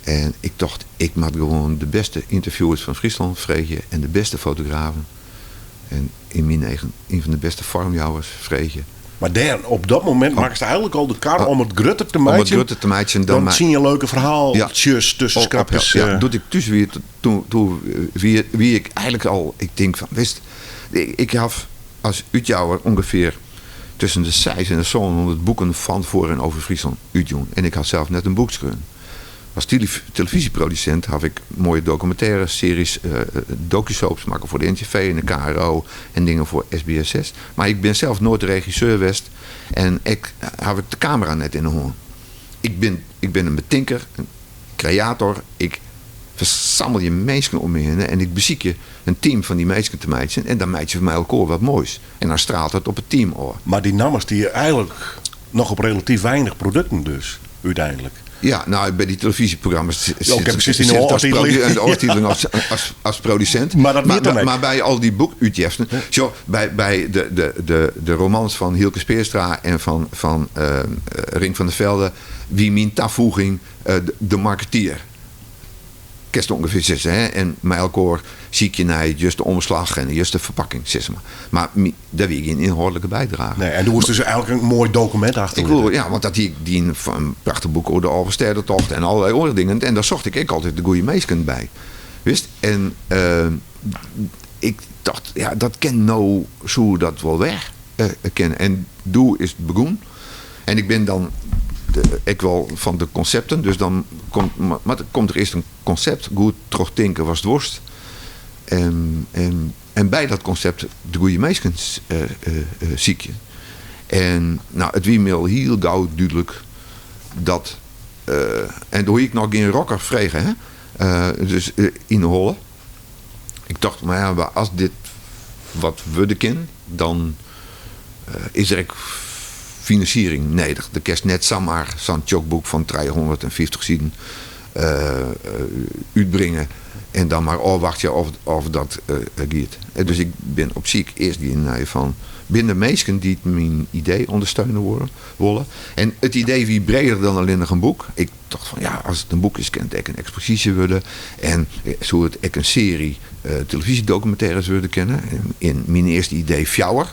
S4: En ik tocht, ik moat gewoan de beste ynterviewers fan Fryslân freegje en de beste fotografen. En yn myn eagen ien fan de beste foarmjouwers freegje.
S1: Mar dêr, op dat momint makkest eigentlik al de kar om it grutter te
S4: Om it
S1: meitsjen.
S4: grutter te meitsjen dan
S1: Dan
S4: my.
S1: tsien leuke ferhaaltsjes tusken
S4: Op, op,
S1: skrapjes.
S4: ja, doe't ik thús wie, toen, toen wie, wie ik eigentlik al, ik tink fan, witst, ik, ik haw as útjouwer ûngefear tusken de seis en de sânhûndert boeken fan, foar en over Fryslân útjûn. En ik haw sels net in boek skreaun. As telefyzjeprodusint haw ik moaie dokumintêres, searjes, docusoaps makke foar de NTV en de KRO en dingen foar SBS 6. Mar ik bin sels noait regisseur west en ek haw ik de kamera net yn 'e hân. Ik bin, ik bin in betinker, in kreator. Ik fersammelje minsken om my hinne en ik besykje in team fan dy minsken te meitsjen en dan meitsje we mei elkoar wat moais. En dan straalt it op it team ôf.
S1: Mar dy namme stie eigentlik noch op relatyf weinich produkten dus, úteinlik.
S4: Ja, nou, by dy telefyzjeprogramma's
S1: Ja, oké, presys, yn
S4: sit
S1: de
S4: it as
S1: ôftiteling.
S4: de ôftiteling as, as produsint.
S1: Mar dat wie dan ek.
S4: Mar by al dy boekútjeften, sjoch, by, by de, de, de, de romans fan Hylke Speerstra en fan, fan Rink van der Velde wie myn tafoeging de marketeer. Kinst ûngefear sizze, hè? En mei elkoar sykje nei it juste omslach en de juste ferpakking, sis mar. Mar dêr wie gjin ynhâldlike bydrage.
S1: Nee, en do woest dus eigentlik in moai dokumint
S4: Ik
S1: achterlitte.
S4: woe, ja, want dat hie ik dien foar in prachtich boek oer de Alvestêdetocht en allerlei oare dingen. En dêr socht ik ek altyd de goede minsken by. Witst? En ik tocht, ja, dat kin no, soe dat wol wer kinne. En doe is it begûn. En ik bin dan ek wol fan de konsepten, dus dan komt, mar komt der earst in konsept, goed trochtinke watst wolst. En, en, en by dat konsept de goede minsken sykje. En nou, it wie my al hiel gau dúdlik dat, en doe hie ik noch gjin rocker frege, hè, dus yn 'e holle. Ik tocht, mar ja, as dit wat wurde kin, dan is der ek finansiering nedich. Do kinst net samar sa'n tsjok boek fan 350 siden. útbringe en dan mar ôfwachtsje of dat giet. Dus ik bin op syk earst gien nei fan binne der minsken dy't myn idee ûndersteune wolle. En it idee wie breder dan allinnich in boek. Ik tocht fan ja, as it in boek is kin it ek in eksposysje wurde en soe it ek in searje telefyzjedokumintêres wurde kinne. Yn myn earste idee fjouwer.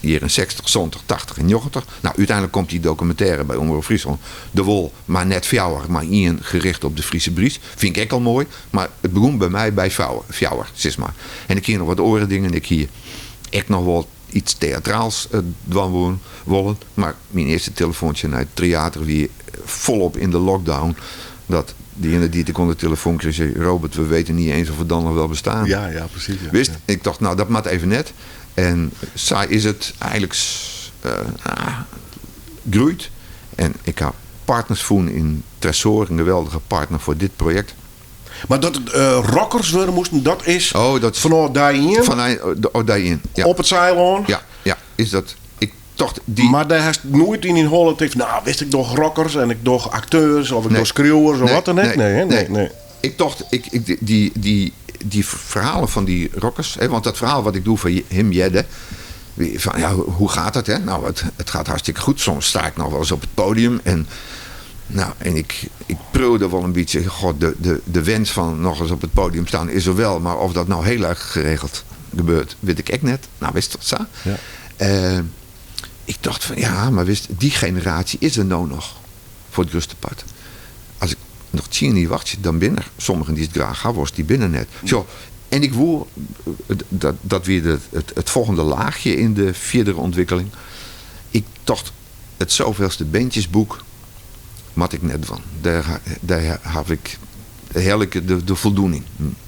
S4: Jierren 60, 70, 80 en 90. Nou, úteinlik komt dy dokumintêre by Omrop Fryslân der wol, mar net fjouwer, mar ien gericht op de Friese Bries. Fyn ik ek al moai, mar it begûn by my by fjouwer, sis mar. En ik hie noch wat oare dingen. Ik hie ek noch wol iets teatraals dwaan wollen, mar myn earste telefoantsje nei it Tryater wie folop yn de lockdown. Dat diene dy't ik oan de telefoan krige sei, Robert, we weten niet eens of we dan nog wel bestaan.
S1: Ja, ja, precies. Ja.
S4: Wist, ik tocht, nou, dat moat even net. En sa is it eigenlik groeid. En ik ha partners fûn yn Tresoar, in geweldige partner foar dit projekt.
S1: Mar dat it rockers wurde moasten, dat is
S4: oh, dat
S1: fanôf dei ien?
S4: Fanôf dei ien, ja.
S1: Op it Saailân?
S4: Ja, ja, is dat. Ik tocht dy.
S1: Mar dêr hast noait yn dyn holle tikt, nou wist ik doch rockers en ik doch akteurs of ik
S4: Nee.
S1: doch skriuwers of
S4: Nee,
S1: wat dan ek?
S4: nee,
S1: Nee, hè? Nee,
S4: nee.
S1: nee.
S4: Ik tocht, ik, ik, dy, dy, dy ferhalen fan dy rockers, hè, want dat ferhaal wat ik doe fan him hearde, wie fan ja, hoe gaat dat hè? Nou, het, het gaat hartstikke goed. Soms sta ik noch wolris op it podium en, nou, en ik, ik preaude wol in bytsje, god, de, de, de wens fan nochris op it podium staan is er wel, mar of dat nou hiel erch geregeld gebeurt, wit ik ek net. Nou, wist dat sa?
S1: Ja.
S4: Ik tocht fan ja, mar wist, dy generaasje is der no noch foar it grutste part. As ik noch tsien jier wachtsje, dan binne der sommigen dy't it graach ha wolst, dy binne net. Sjoch, en ik woe, dat, dat wie de, it, it folgjende laachje yn de fierdere ûntwikkeling. Ik tocht, it zoveelste bandjesboek moat ik net dwaan. Dêr, dêr haw ik hearlik de, de voldoening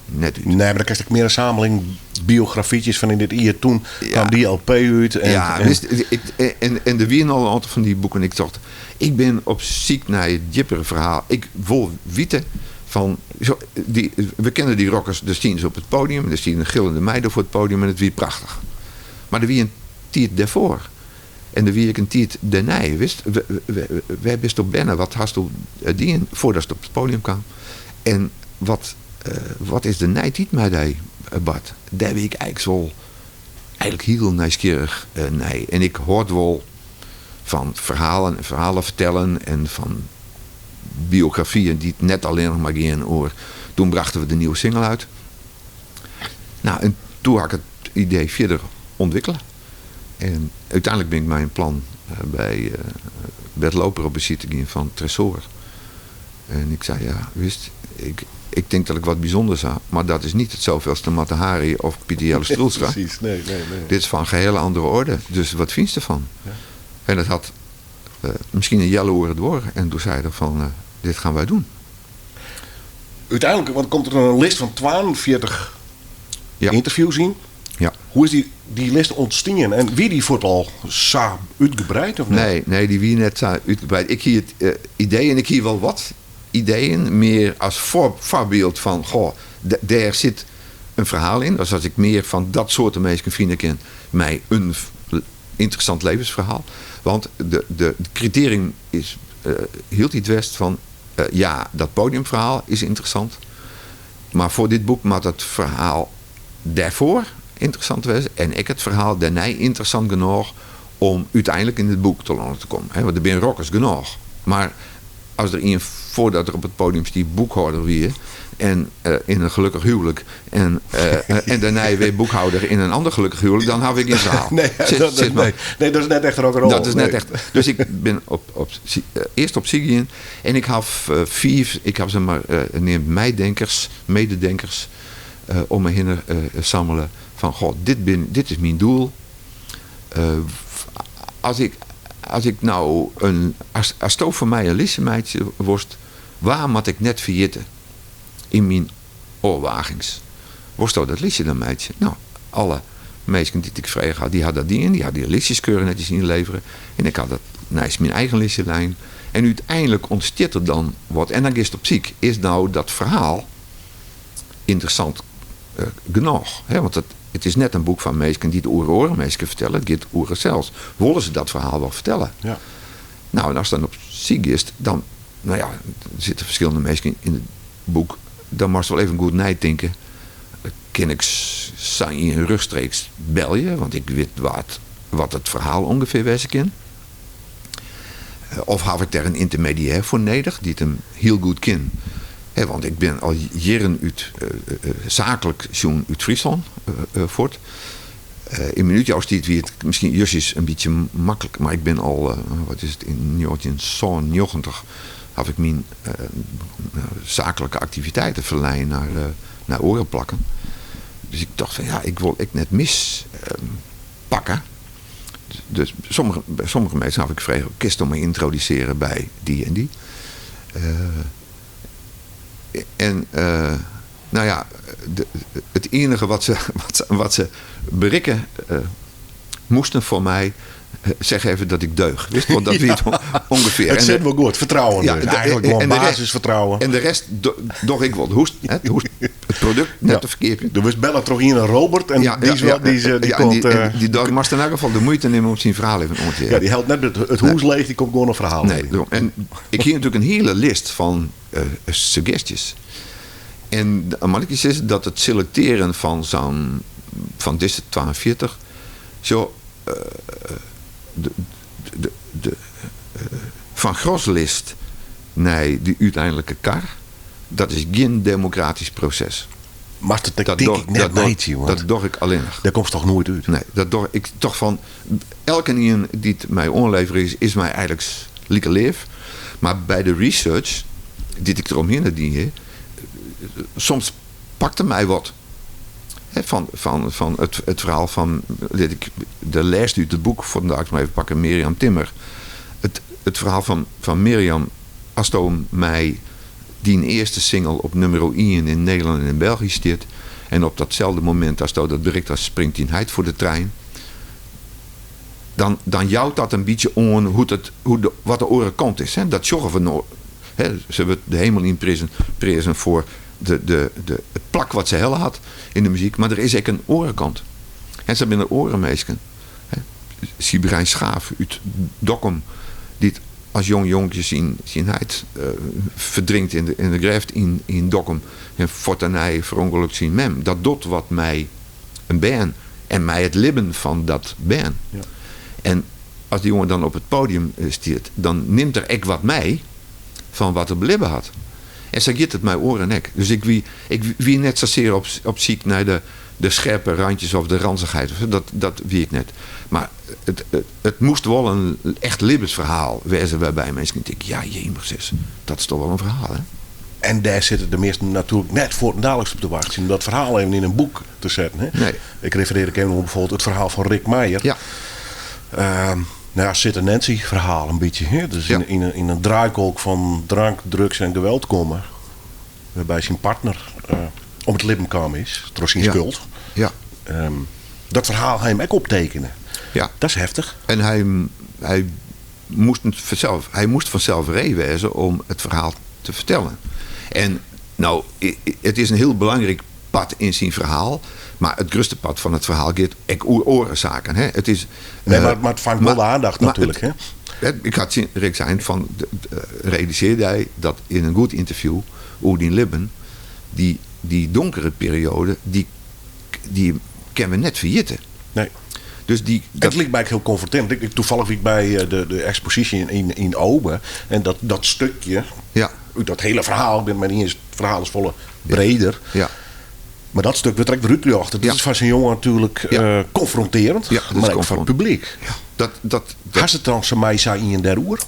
S4: net út.
S1: Nee, mar dan kinst ek mear in samling biografytjes fan yn dit jier. Toen kwam dy LP út. En,
S4: ja,
S1: en-
S4: wist, ik, en, en der wienen al in oantal fan dy boeken. Ik tocht, ik bin op syk nei it djippere ferhaal. Ik wol witte fan, zo, dy, we kenne dy rockers, der stienen se op it podium, der stienen gillende meiden foar it podium en it wie prachtich. Mar der wie in tiid dêrfoar. En der wie ek in tiid dêrnei. Wist, wêr bisto berne? Wat hasto dien foardatst op it podium kaam? En wat, wat is der nei tiid mei dy bard? Dêr wie ik eins wol eigenlik hiel nijsgjirrich nei. En ik hâld wol fan ferhalen en ferhalen fertellen en fan biografyen dy't net allinnich mar gean oer toen brachten we de nieuwe single uit. Nou, en toen ha ik it idee fierder ûntwikkele. En úteinlik bin ik mei in plan by Bert Looper op besite gien fan Tresoar. En ik sei, ja, wist, ik, ik tink dat ik wat bysûnders ha, mar dat is niet het zoveelste Mata Hari of Pieter Jelle Troelstra.
S1: Precies, nee, nee, nee.
S4: Dit is van gehele andere orde, dus wat fynst derfan?
S1: Ja.
S4: En dat hat miskien in healoere duorre. En doe sei er fan, dit gaan wij doen.
S1: Úteinlik, want komt der dan in list fan 42
S4: Ja.
S1: ynterviews yn.
S4: Ja.
S1: Hoe is dy, dy list ûntstien en wie dy fuort al sa útgebreid of net?
S4: Nee, nee, dy wie net sa útgebreid. Ik hie it idee en ik hie wol wat ideeën, mear as foarbyld fan, goh, dêr sit in ferhaal yn. Dus as ik mear fan dat soarte minsken fine kin mei in ynteressant levensferhaal. Want de, de kriterium is hieltyd west fan, ja, dat podiumferhaal is ynteressant, mar foar dit boek moat it ferhaal dêrfoar ynteressant wêze en ek it ferhaal dêrnei ynteressant genôch om úteinlik yn it boek telâne te kommen. Want der binne rockers genôch, mar as der ien foardat er op it podium stie boekhâlder wie en yn in gelokkich huwlik en, en dêrnei wer boekhouder yn in ander gelokkich huwlik, dan haw ik gjin ferhaal.
S1: Nee, dat,
S4: Sis mar.
S1: nee, nee, dat is net echt rock'n'roll.
S4: Dat is net
S1: Nee.
S4: echt. Dus ik bin op, op, earst op syk gien en ik haw fiif, ik haw se mar neamd meidenkers, mededenkers, om my hinne sammele fan goh, dit bin, dit is myn doel. As ik, as ik no in, as, asto foar my in listje meitsje wolst, wa moat ik net ferjitte yn myn ôfwagings? Wolsto dat listje dan meitsje? Nou, alle minsken dy't ik frege ha, dy ha dat dien. Dy ha dy listjes keurich netjes ynlevere. En ik ha dat neist myn eigen listje lein. En úteinlik ûntstiet der dan wat. En dan giest op syk. Is no dat ferhaal ynteressant genôch? Hè, want it is net in boek fan minsken dy't oer oare minsken fertelle. It giet oer harsels. Wolle se dat ferhaal wol fertelle?
S1: Ja.
S4: Nou, en ast dan op syk giest, dan No ja, der sitte ferskillende minsken yn it boek. Dan moatst wol even goed neitinke. Kin ik sa ien rjochtstreeks belje? Want ik wit wat, wat it ferhaal ûngefear wêze kin. Of haw ik dêr in yntermediêr foar nedich dy't him hiel goed kin? Want ik bin al jierren út saaklik sjoen út Fryslân fuort. Yn myn útjouwerstiid wie it miskien justjes in bytsje maklik, mar ik bin al, wat is it, yn 1997 haw ik myn saaklike aktiviteiten ferlein nei oare plakken. Dus ik tocht fan ja, ik wol ek net mis pakke. Dus sommige, by sommige minsken haw ik frege, kinsto my yntrodusearje by dy en dy? En no ja, it iennige wat se, wat se berikke moasten foar my, zeg even dat ik deug. Witst, want dat wie it ûngefear.
S1: It sit wol goed, fertrouwen dus. Eigentlik gewoan basisfertrouwen.
S4: En de rest doch ik wol. Hoechst, hè, hoechst it produkt net te ferkeapjen.
S1: Do wurdst belle troch ien Robert en dy is wel, dy is, dy komt...
S4: Dy dy moatst yn elk gefal de muoite nimme om syn ferhaal even oan te hearren.
S1: Ja, dy helpt net it hûs leech, dy komt gewoan in ferhaal.
S4: Nee, en ik hie natuerlik in hiele list fan suggestjes. En dan moat ik je sizze dat it selektearjen fan sa'n, fan dizze 42, sjo, de, de, de, fan groslist nei de úteinlike kar, dat is gjin demokratysk proses.
S1: Moatst it ek tink ik net meitsje, want
S4: Dat doch ik allinnich.
S1: Dêr komst toch noait út?
S4: Nee, dat doch ik toch fan elkenien dy't my oanlevere is, is my eigentlik like leaf. Mar by de research dy't ik deromhinne dien ha, soms pakte my wat. Hè, fan it ferhaal fan, lit ik de lêste út it boek fuortendaliks mar even pakke, Mirjam Timmer. It ferhaal fan Mirjam, asto mei dyn earste single op nûmer ien yn Nederlân en yn België stiet en op datselde momint asto dat berikt hast springt dyn heit foar de trein, dan, dan jout dat in bytsje oan hoe't it, hoe de, wat de oare kant is. Hè. Dat sjogge we no. Hè, se wurdt de hemel yn prizen, prizen foar de, de, de, it plak wat se helle hat yn de muzyk, mar der is ek in oare kant. En sa binne der oare minsken. Hè. Siebrijn Schaaf út Dokkum, dy't as jong jonkje syn heit ferdrinkt yn de grêft yn Dokkum en fuort dêrnei ferûngelokt syn mem. Dat docht wat mei in bern en mei it libben fan dat bern. En as dy jonge dan op it podium stiet, dan nimt er ek wat mei fan wat er belibbe hat. En sa giet it mei oaren ek. Dus ik wie, ik wie net sasear op syk nei de skerpe randjes of de ranzichheid. Dat wie ik net. Mar it moast wol in echt libbensferhaal wêze wêrby minsken tinke, ja jemig sis, dat is toch wol in ferhaal, hè?
S1: En dêr sitte de measten natuerlik net fuortendaliks op te wachtsjen om dat ferhaal even yn in boek te setten. Hè?
S4: Nee.
S1: Ik referear ek even oan bijvoorbeeld it ferhaal fan Rick Meijer.
S4: Ja.
S1: Nou ja, Sid en Nancy ferhaal in bytsje. Hè? Dus yn in draaikolk fan drank, drugs en geweld komme. Wêrby syn partner om it libben kaam is troch syn skuld.
S4: Ja.
S1: Dat ferhaal ha him ek optekene.
S4: Ja.
S1: Dat is heftich.
S4: En hy, hy moast fansels, hy moast fansels ree wêze om it ferhaal te fertellen. En no, it is in hiel belangryk part yn syn ferhaal, mar it grutste part fan it ferhaal giet ek oer oare saken. Hè. It is,
S1: Nee, mar it fangt wol de aandacht natuerlik. Hè?
S4: Ik ha tsjin Rick sein fan, realisearje dy dat yn in goed ynterview oer dyn libben, dy donkere perioade, dy kinne we net ferjitte.
S1: Nee.
S4: Dus dy,
S1: dat liket my ek hiel konfrontearjend. Ik, toevallig wie ik by de eksposysje yn Obe en dat stukje út dat hiele ferhaal, ik bin it mei iens, it ferhaal is folle breder. Mar dat stuk wurdt der ek wer útljochte. Dat is foar sa'n jonge natuerlik konfrontearjend,
S4: Ja, dat is
S1: mar ek foar it
S4: konfront-
S1: publyk.
S4: Ja, dat, dat, dat
S1: Hast it dan sa mei sa ien dêroer?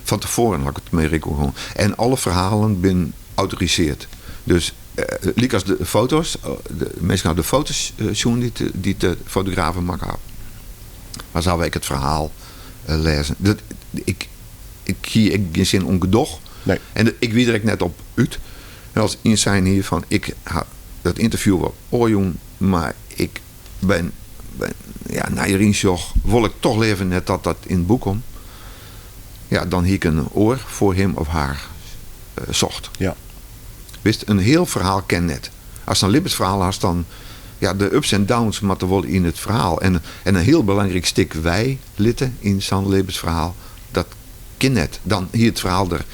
S4: Fan tefoaren ha ik it mei Rick oer hân. En alle ferhalen binne autoriseard. Dus lykas de foto's, de minsken hawwe de foto's sjoen dy't de fotografen makke hawwe. Mar se hawwe ek it ferhaal lêzen. Dat, ik, ik hie ek gjin sin oan gedoch.
S1: Nee.
S4: En ik wie der ek net op út. En as ien sein hie fan ik ha dat ynterview wol oanjûn, mar ik ben, ja, nei ynsjoch wol ik toch leaver net dat dat yn it boek komt. Ja, dan hie ik in oar foar him of har socht. Witst, in hiel ferhaal kin net. Ast in libbensferhaal hast, dan, ja, de ups en downs moatte wol yn it ferhaal. En in hiel belangryk stik weilitte yn sa'n libbensferhaal, dat kin net. Dan hie it ferhaal der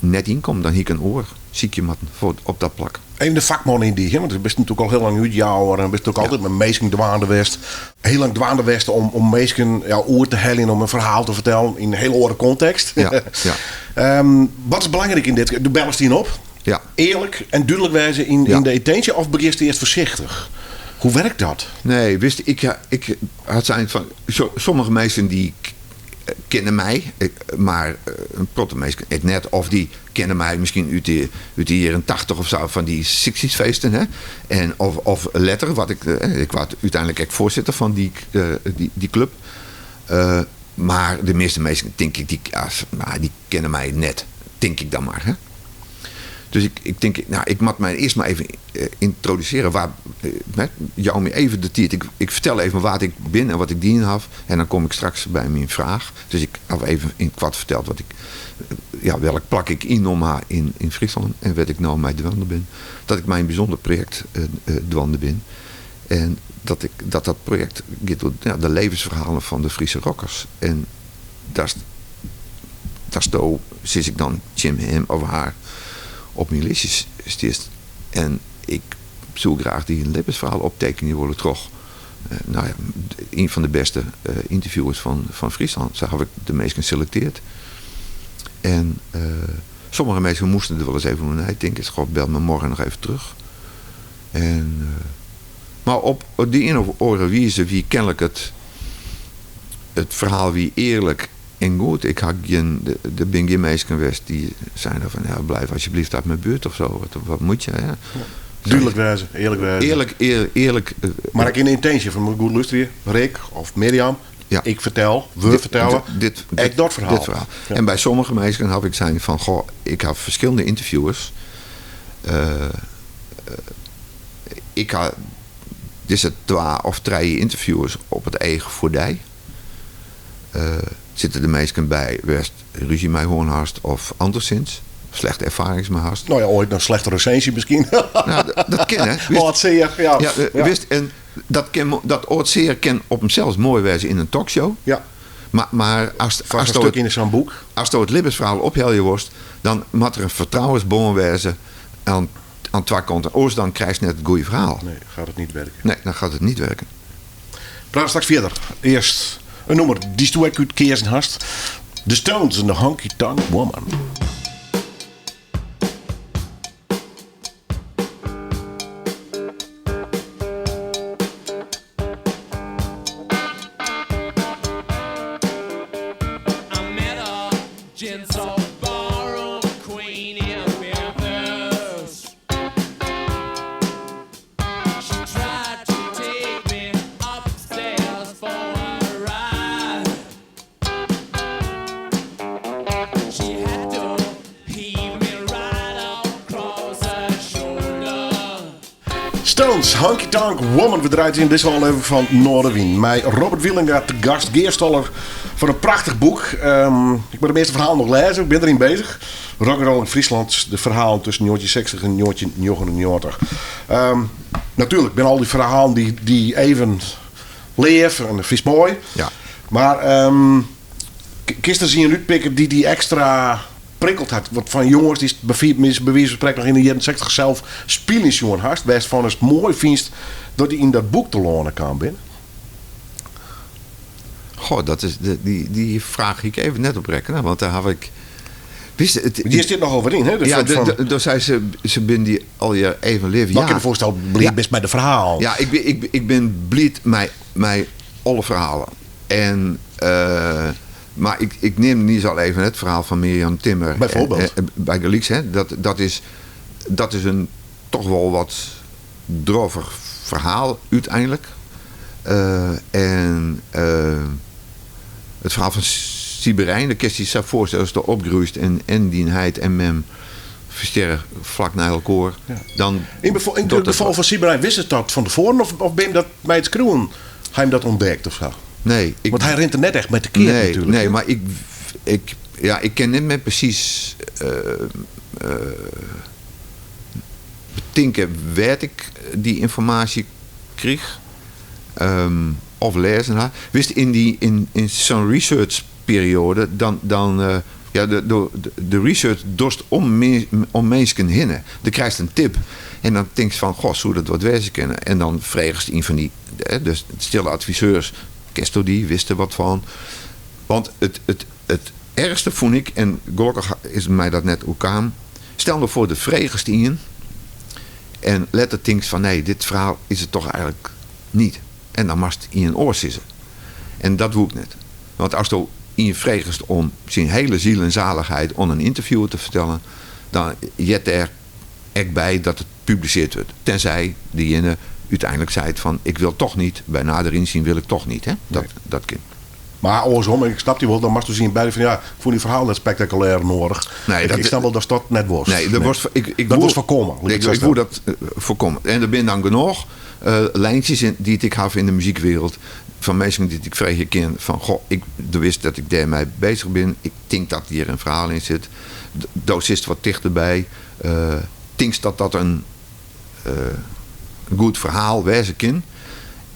S4: net ynkommen. Dan hie ik in oar sykje moatten foar op dat plak.
S1: Even de fakman yn dy, hè? Want do bist natuerlik al hiel lang útjouwer en bist natuerlik altyd mei minsken dwaande west. Hiel lang dwaande west om, om minsken ja, oer te heljen om in ferhaal te fertellen yn in hiel oare kontekst.
S4: Ja, ja.
S1: Wat is belangryk yn dit? Do bellest ien op.
S4: Ja.
S1: Earlik en dúdlik wêze yn,
S4: Ja.
S1: yn de yntinsje of begjinst earst foarsichtich? Hoe wurket dat?
S4: Nee, wist, ik, ik had sein fan, sommige minsken dy kenne my, mar in protte minsken ek net. Of dy kenne my miskien út de, út de jierren 80 of sa, fan dy sixties-feesten. Hè? En of, of letter, wat ik, ik waard úteinlik ek foarsitter fan dy, dy, dy klup. Mar de measte minsken, tink ik, dy, nou, dy kenne my net. Tink ik dan mar. Hè? Dus ik, ik tink, nou, ik moat my earst mar even yntrodusearje. Wa, jou my even de tiid. Ik, ik fertel even wa't ik bin en wat ik dien haw. En dan kom ik straks by myn fraach. Dus ik haw even yn it koart ferteld wat ik, ja, welk plak ik ynnommen ha yn, yn Fryslân en wêr't ik no mei dwaande bin. Dat ik mei in bysûnder projekt dwaande bin. En dat ik, dat, dat projekt giet oer ja, de levensferhalen fan de Fryske rockers. En dat, datsto, sis ik dan tsjin him of har, op myn listje stiest. En ik soe graach dyn libbensferhaal optekenje wolle troch nou ja, ien fan de bêste ynterviewers fan, fan Fryslân. Sa haw ik de minsken selektearre. En sommige minsken moasten der wolris even oer neitinke. Goh, bel my morgen noch even terug. En, mar op dy ien of oare wize wie kenlik it, it ferhaal wie earlik en goed. Ik ha gjin, der binne gjin minsken west dy't seine fan ja, bliuw asjebleaft út myn buert of sa. Wat, wat moat je? Hè?
S1: Dúdlik wêze, earlik wêze.
S4: Earlik, earlik.
S1: Mar ek yn de yntinsje fan goed lústerje, Rick of Mirjam.
S4: Ja.
S1: Ik fertel, we fertelle.
S4: Dit,
S1: Ek dat ferhaal.
S4: Dit ferhaal. En by sommige minsken haw ik sein fan goh, ik haw ferskillende ynterviewers. Ik ha dizze twa of trije ynterviewers op it each foar dy. Sitte der minsken by wêr'tst rúzje mei hân hast of andersins slechte erfarings mei hast.
S1: No ja, oait in slechte resinsje miskien.
S4: Nou, dat kin hè. Wist,
S1: Âld sear, ja.
S4: ja, wist, en dat, kin, dat âld sear kin op himsels moai wêze yn in talkshow.
S1: Ja.
S4: Mar ast,
S1: Foar
S4: ast
S1: in stik yn sa'n boek.
S4: Asto it libbensferhaal ophelje wolst, dan moat der in fertrouwensbân wêze oan, oan twa kanten. Oars dan krijst net it goede ferhaal.
S1: Nee, gaat het niet werken.
S4: Nee, dan gaat het niet werken.
S1: Prate straks fierder. Earst in nûmer dy'tsto ek útkeazen hast. The Stones en The Honky Tonk Woman.
S6: I met a gentle barroom queen in Memphis. She tried to take me upstairs for a ride. She had to heave me right across her shoulder.
S1: Stones, Honky Tonk Woman. We draaien yn dizze ôflevering fan Noardewyn. Mei Robert Wielinga te gast, gearstaller fan in prachtich boek. Ik moat it measte ferhaal noch lêze, ik bin deryn beuzich. Rock'n'Roll yn Fryslân, de ferhalen tusken 1960 en 1999. Natuerlik binne al dy ferhalen dy, dy even leaf en fynst moai.
S4: Ja.
S1: Mar kinst der ris ien útpikke dy't dy ekstra prikkeld hat? Want fan jonges dy'tst by wize fan sprekken noch yn de jierren 60 sels spyljen sjoen hast, wêr'tst fan it moai fynst dat dy yn dat boek telâne kaam binne?
S4: Goh, dat is de, dy, dy fraach hie ik even net op rekkene, want dêr haw ik. Wist, it,
S1: Hjir stiet nochal wat yn, hè? Dus
S4: ja,
S1: fan,
S4: de, sei se, se binne dy allegear even leaf.
S1: Ik kin my foarstelle, bliid bist mei de ferhalen.
S4: Ja, ik bin bliid mei alle ferhalen. En, mar ik, ik nim niet al even it ferhaal fan Mirjam Timmer.
S1: Byfoarbyld.
S4: Bygelyks, hè, dat is in toch wol wat droevich ferhaal úteinlik. En it ferhaal fan Siberijn, dat kinst dy sa foarstelle asto opgroeist en dyn heit en mem ferstjerre flak nei elkoar. Dan
S1: Yn
S4: docht
S1: it gefal
S4: dat
S1: fan Siberijn, wist it dat fan tefoaren of bin dat mei it skriuwen ha him dat ûntdekt of sa?
S4: Nee. Ik,
S1: Want hy rint der net echt mei te keap
S4: nee,
S1: natuerlik.
S4: Nee, mar ik, ik, ja, ik kin net mear presys betinke wêr't ik dy ynformaasje krige of lêzen ha. Wist, yn, dy, yn sa'n researchperioade, dan Ja, de, de, de research dochst om, om minsken hinne. Do krijst in tip en dan tinkst fan, goh, soe dat wat wêze kinne? En dan fregest ien fan dy, de stille adviseurs, kensto dy, witst der wat fan? Want it, it, it erchste fûn ik, en gelokkich is my dat net oerkaam, stel no foar do fregest ien en letter tinkst fan nee, dit ferhaal is it toch eigenlik niet. En dan moatst ien oars sizze. En dat woe ik net. Want asto ien fregest om syn hiele ziel en zaligheid oan in ynterviewer te fertellen, dan heart dêr ek by dat it publisearre wurdt. Tenzij diejinge úteinlik seit fan ik wil toch niet, bij nader inzien wil ik toch niet. Hè? Dat, dat kin.
S1: Mar oarsom, ik snap dy wol, dan moatst dus ien by fan ja, ik fûn dy ferhaal net spektakulêr noadich.
S4: Nee,
S1: ik,
S4: dat,
S1: ik snap wol datst dat net wolst.
S4: Nee, dat was, ik, ik
S1: dat wolst foarkomme.
S4: Ik, ik woe dat foarkomme. En der binne dan genôch lijntjes in, dy't ik haw yn de muzykwereld fan minsken dy't ik freegje kin fan goh, ik do witst dat ik dêrmei beuzich bin. Ik tink dat hjir in ferhaal yn sit. Do sitst wat tichterby. Tinkst dat dat in goed ferhaal wêze kin?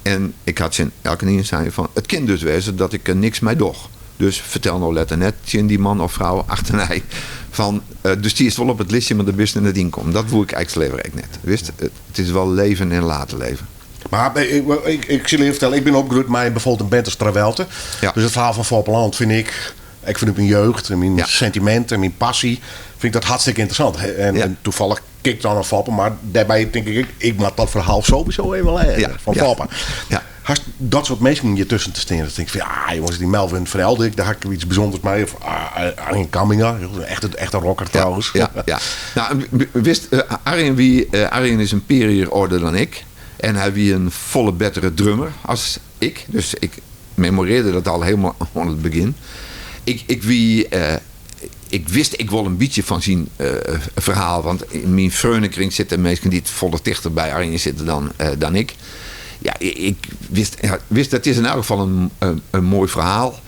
S4: En ik ha tsjin elkenien sein fan it kin dus wêze dat ik der niks mei doch. Dus fertel no letter net tsjin dy man of frou achternei fan do stiest wol op it listje, mar do bist der net yn kommen. Dat woe ik eins leaver ek net. Witst, it is wol leven en late leven.
S1: Mar ik, ik sil even fertelle, ik bin opgroeid mei byfoarbyld in band as Travelte.
S4: Ja.
S1: Dus it ferhaal fan Foppe Land fyn ik, ek fanút myn jeugd en myn
S4: Ja.
S1: sentimint en myn passy, fyn ik dat hartstikke ynteressant. En,
S4: Ja.
S1: en tafallich kin ik dan in Foppe, mar dêrby tink ik, ik moat dat ferhaal sowieso even lêze
S4: Ja,
S1: fan
S4: ja.
S1: Foppe.
S4: Ja.
S1: Hast dat soart minsken hjir tusken te stean, dan tink ik fan ja, jonges, dy Melvin van Eldik, dêr ha ik iets bysûnders mei. Of ah, Arjen Kamminga, echt, echt in rocker trouwens.
S4: Ja, ja. Nou, witst, Arjen, wie, Arjen is in pear jier âlder dan ik. En hy wie in folle bettere drummer as ik. Dus ik memorearre dat al hielendal oan it begjin. Ik, ik, wie, ik wist ik wol in bytsje fan syn ferhaal. Want yn myn freonekring sitte minsken dy't folle tichter by Arjen sitte dan, dan ik. Ja, ik wist, ja, wist, dat is yn elk gefal in moai ferhaal.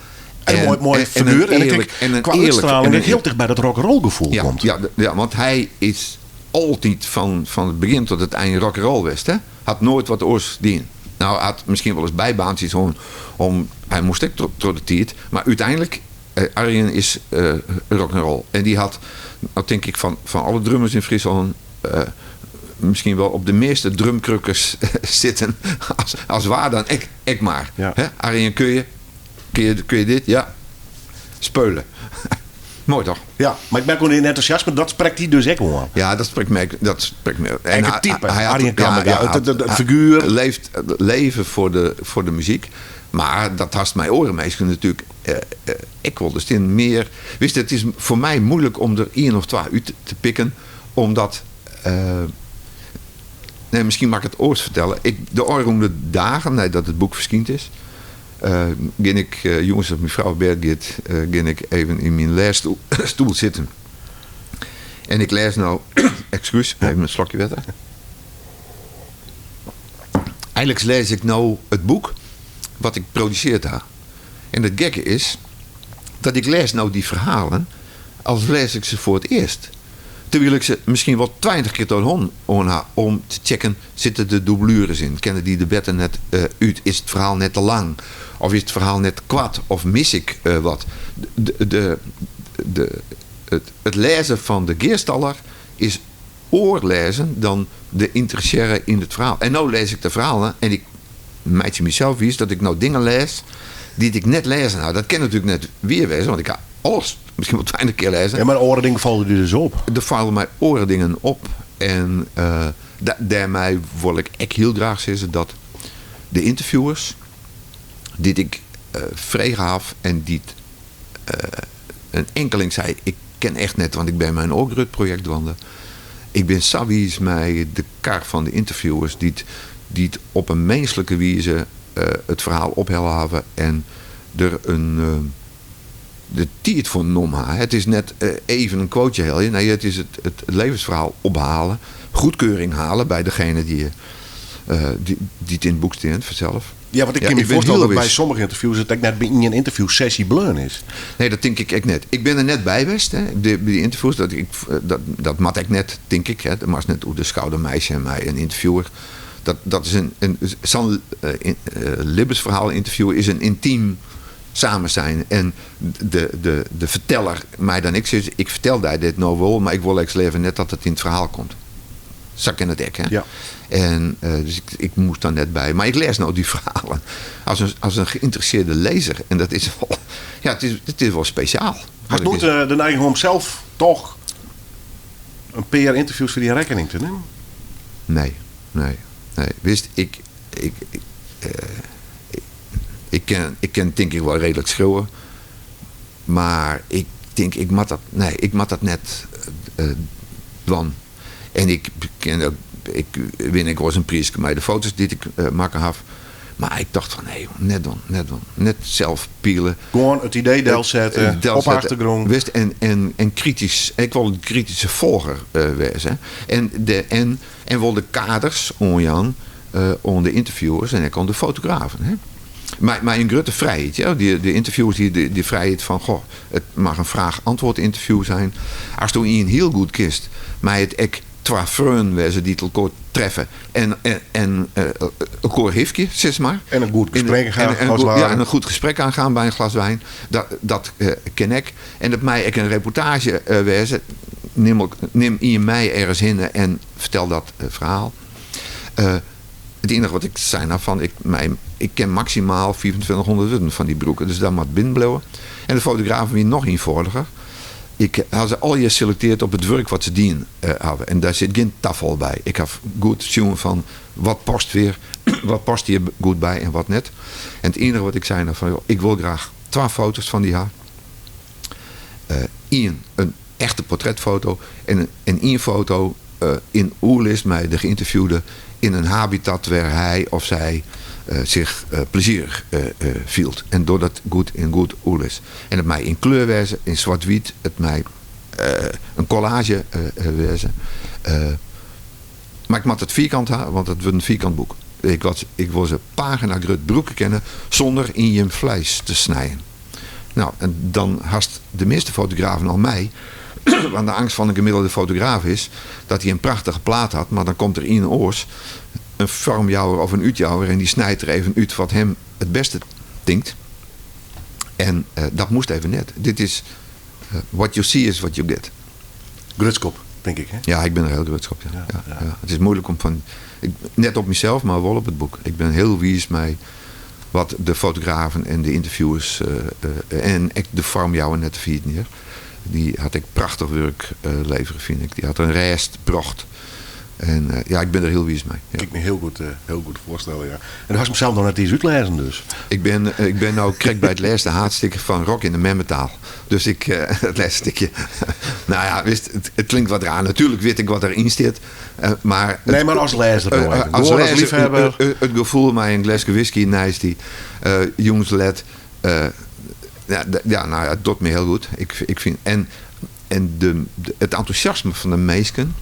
S1: En in moai, moai figuer. En, ik
S4: earlik,
S1: denk,
S4: en een
S1: qua
S4: earlik,
S1: útstraling
S4: en
S1: ek hiel ticht by dat rock'n'roll gefoel
S4: ja,
S1: komt.
S4: Ja, ja, want hy is altyd fan, fan it begjin tot it ein rock'n'roll west. Hè? Hat noait wat oars dien. Nou, hat miskien wolris bybaantsjes om hy moast ek troch de tiid. Mar úteinlik, Arjen is rock'n'roll. En dy hat, no tink ik fan, fan alle drummers yn Fryslân, miskien wol op de measte drumkrukkers sitten as, as wa dan ek, ek mar.
S1: Ja.
S4: Hè? Arjen, kun je, kun je, kun je dit? Ja. Speulen. Moai toch?
S1: Ja, mar ik merk gewoan dyn entûsjasme, dat sprekt dy dus ek oan.
S4: Ja, dat sprekt my. Dat sprekt my.
S1: En het type, Arjen Kamminga, het figuer.
S4: Leeft, leven voor de muzyk. Mar dat hast mei oare minsken natuerlik ek wol. Dus it mear. Witst, it is foar my muoilik om der ien of twa út te pikken, omdat. Nee, miskien moat ik it oars fertelle. Ik, de ôfrûne dagen, neidat it boek ferskynd is, gean ik, jûns as myn frou op bêd giet, gean ik even yn myn lêsstoel stoel sitten. En ik lês no, ekskús, even in slokje wetter. Eigenlik lês ik no it boek wat ik produsearre ha. En it gekke is dat ik lês no dy ferhalen as lês ik se foar it earst. Terwyl ik se miskien wol 20 kear tot oan ha om te checken, sitte der dûblueres yn? Kinne dy der better net út? Is it ferhaal net te lang? Of is it ferhaal net koart? Of mis ik wat? De, de, de, it, it lêzen fan de gearstaller is oars lêzen dan de ynteressearre yn it ferhaal. En no lês ik de ferhalen en ik meitsje mysels wiis dat ik no dingen lês dy't ik net lêzen ha. Dat kin natuerlik net wier wêze, want ik ha alles miskien wol 20 kear lêzen.
S1: Ja, mar oare dingen falle dy dus op.
S4: Der falle my oare dingen op. En dêrmei wol ik ek hiel graach sizze dat de ynterviewers dy't ik frege haw en dy't in inkeling sei, ik kin echt net, want ik bin mei in oar grut projekt dwaande. Ik bin sa wiis mei de kar fan de ynterviewers dy't, dy't op in minsklike wize it ferhaal ophelle hawwe en der in, de tiid foar nommen ha. It is net even in quoteje helje. Nee, it is it, it levensferhaal ophale, goedkeuring hale by degene die, die, dy't yn it boek stean fansels.
S1: Ja, want ik
S4: Ja,
S1: kin my
S4: ik bin
S1: foarstelle
S4: hiel
S1: dat by
S4: wis.
S1: sommige ynterviews it ek net by ien ynterviewsessy bleaun is.
S4: Nee, dat tink ik ek net. Ik bin der net by west, hè, by dy ynterviews. Dat, ik, dat, dat moat ek net, tink ik. Hè. Dat moatst net oer de skouder meitsje mei in ynterviewer. Dat, dat is in, sa'n libbensferhaal ynterview is in yntym samen zijn. En de ferteller mei dan ek sizze, ik fertel dy dit no wol, mar ik wol ek leaver net dat it yn it ferhaal komt. Sa kin it ek, hè?
S1: Ja.
S4: En dus ik moast dan net by. Mar ik lês no dy ferhalen as in geïnteresseerde lezer. En dat is wol, ja, it is wol spesjaal.
S1: Hast noait de neiging om sels toch in pear ynterviews foar dyn rekkening te nimmen?
S4: Nee, nee, nee. Witst, ik kin tink ik wol reedlik skriuwe, mar ik tink ik moat dat, nee, ik moat dat net dwaan. En ik kin ook, ik win ek wolris in priiske mei de foto's dy't ik makke haw. Mar ik tocht fan nee, net dwaan, net dwaan. Net sels piele.
S1: Gewoan it idee delsette,
S4: It delsette.
S1: op achtergrûn.
S4: Witst, en kritysk, ik wol in krityske folger wêze. En wol de kaders oanjaan oan de ynterviewers en ek oan de fotografen. Hè. Mei in grutte frijheid. Ja. De ynterviewers die de frijheid fan, goh, it mag in fraach-antwoord ynterview zijn. Asto ien hiel goed kinst, mei it ek twa freonen wêze dy't elkoar treffe en elkoar hifkje, sis mar.
S1: En in goed gesprek aangaan, glas wijn.
S4: En een goed gesprek aangaan by in glas wyn. Dat kin ek. En dat mei ek in reportaazje wêze. Nim ien mei ergens hinne en fertel dat ferhaal. It iennige wat ik sein ha fan, ik kin maksimaal 2500 wurden fan dy brûke, dus dat moat binnen bliuwe. En de fotografen wie noch ienfâldiger. Ik ha se allegear selektearre op it wurk wat se dien hawwe. En dêr sit gjin tafal by. Ik ha goed sjoen fan wat past weer, wat past hjir goed by en wat net. En it iennige wat ik sei no fan, joh, ik wol graach 2 foto's fan dy ha. Ien, in echte portretfoto en ien foto yn oerlis mei de geïnterviewde yn in habitat wêr hy of sy sich plezierich fielt. En doch dat goed yn goed oerlis. En it mei yn kleur wêze, yn swart-wyt, it mei in kollaazje wêze. Mar ik moat it fierkant ha, want it wurdt in fierkant boek. Ik wol se pagina grut brûke kinne sûnder yn jim fleis te snijen. Nou, en dan hast de measte fotografen al mei. Want de eangst fan in gemiddelde fotograaf is dat hy in prachtige plaat hat, mar dan komt der ien oars, in foarmjouwer of in útjouwer, en dy snijt der even út wat him it bêste tinkt. En dat moast even net. Dit is what you see is what you get.
S1: Grutsk op, tink ik, hè?
S4: Ja, ik bin der hiel grutsk op, ja. Ja, ja. It is moeilik om fan, ik, net op mysels, mar wol op it boek. Ik bin hiel wiis mei wat de fotografen en de ynterviewers en ek de foarmjouwer net te ferjitten, hear. Dy hat ek prachtich wurk levere, fyn ik. Dy hat in rêst brocht. En ja, ik bin der hiel wiis mei. Ja.
S1: Kin ik my hiel goed foarstelle, ja. En do hast him sels noch net iens útlêzen, dus?
S4: Ik bin no krekt by it lêste haadstik fan Rock yn de memmetaal. Dus ik, it lêste stikje. Nou ja, witst, it klinkt wat raar. Natuerlik wit ik wat deryn stiet. Mar it
S1: Nee, mar as lêzer dan even.
S4: As
S1: Gewoan as
S4: lêzer,
S1: liefhebber.
S4: it gefoel mei in gleske whisky neist dy jûns let. Ja, ja, nou ja, it docht my hiel goed. Ik, ik fyn, en, en de, de, it entûsjasme fan de minsken,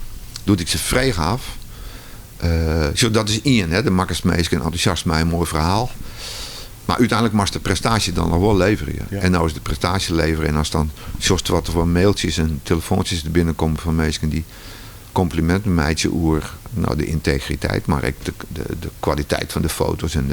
S4: doe't ik se frege haw, sjoch, dat is ien, hè, de makkest minsken entûsjast mei in moai ferhaal. Mar úteinlik moatst de prestaasje dan noch wol leverje. En no is de prestaasje levere en as dan sjochst wat der foar mailtsjes en telefoantsjes der binnen komme fan minsken dy't kompliminten meitsje oer, nou, de yntegriteit, mar ek de kwaliteit fan de foto's en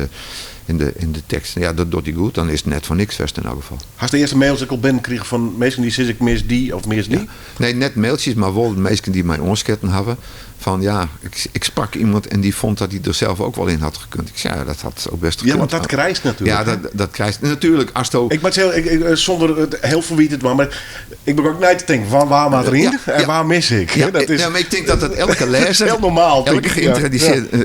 S4: de teksten. Ja, dat docht dy goed. Dan is it net foar niks west yn elk gefal.
S1: Hast de earste mails ek al binnenkrigen fan minsken dy't sizze ik mis dy of mis dy?
S4: Ja. Nee, net mailtsjes, mar wol minsken dy't my oansketten hawwe. Fan ja, ik sprak iemand en die vond dat hij er zelf ook wel in had gekund. Ik zei, ja, dat had ook best
S1: Ja, want
S4: gekund.
S1: dat krijst natuurlijk,
S4: Ja,
S1: hè?
S4: dat krijst. Natuurlijk, als het ook
S1: Ik moet zeggen, zonder het heel verwijt het maar, maar ik ben ook niet te denken van waar maar erin en waar mis ik, hè? Dat is
S4: Ja, maar ik denk dat dat elke lezer,
S1: heel normaal,
S4: elke
S1: denk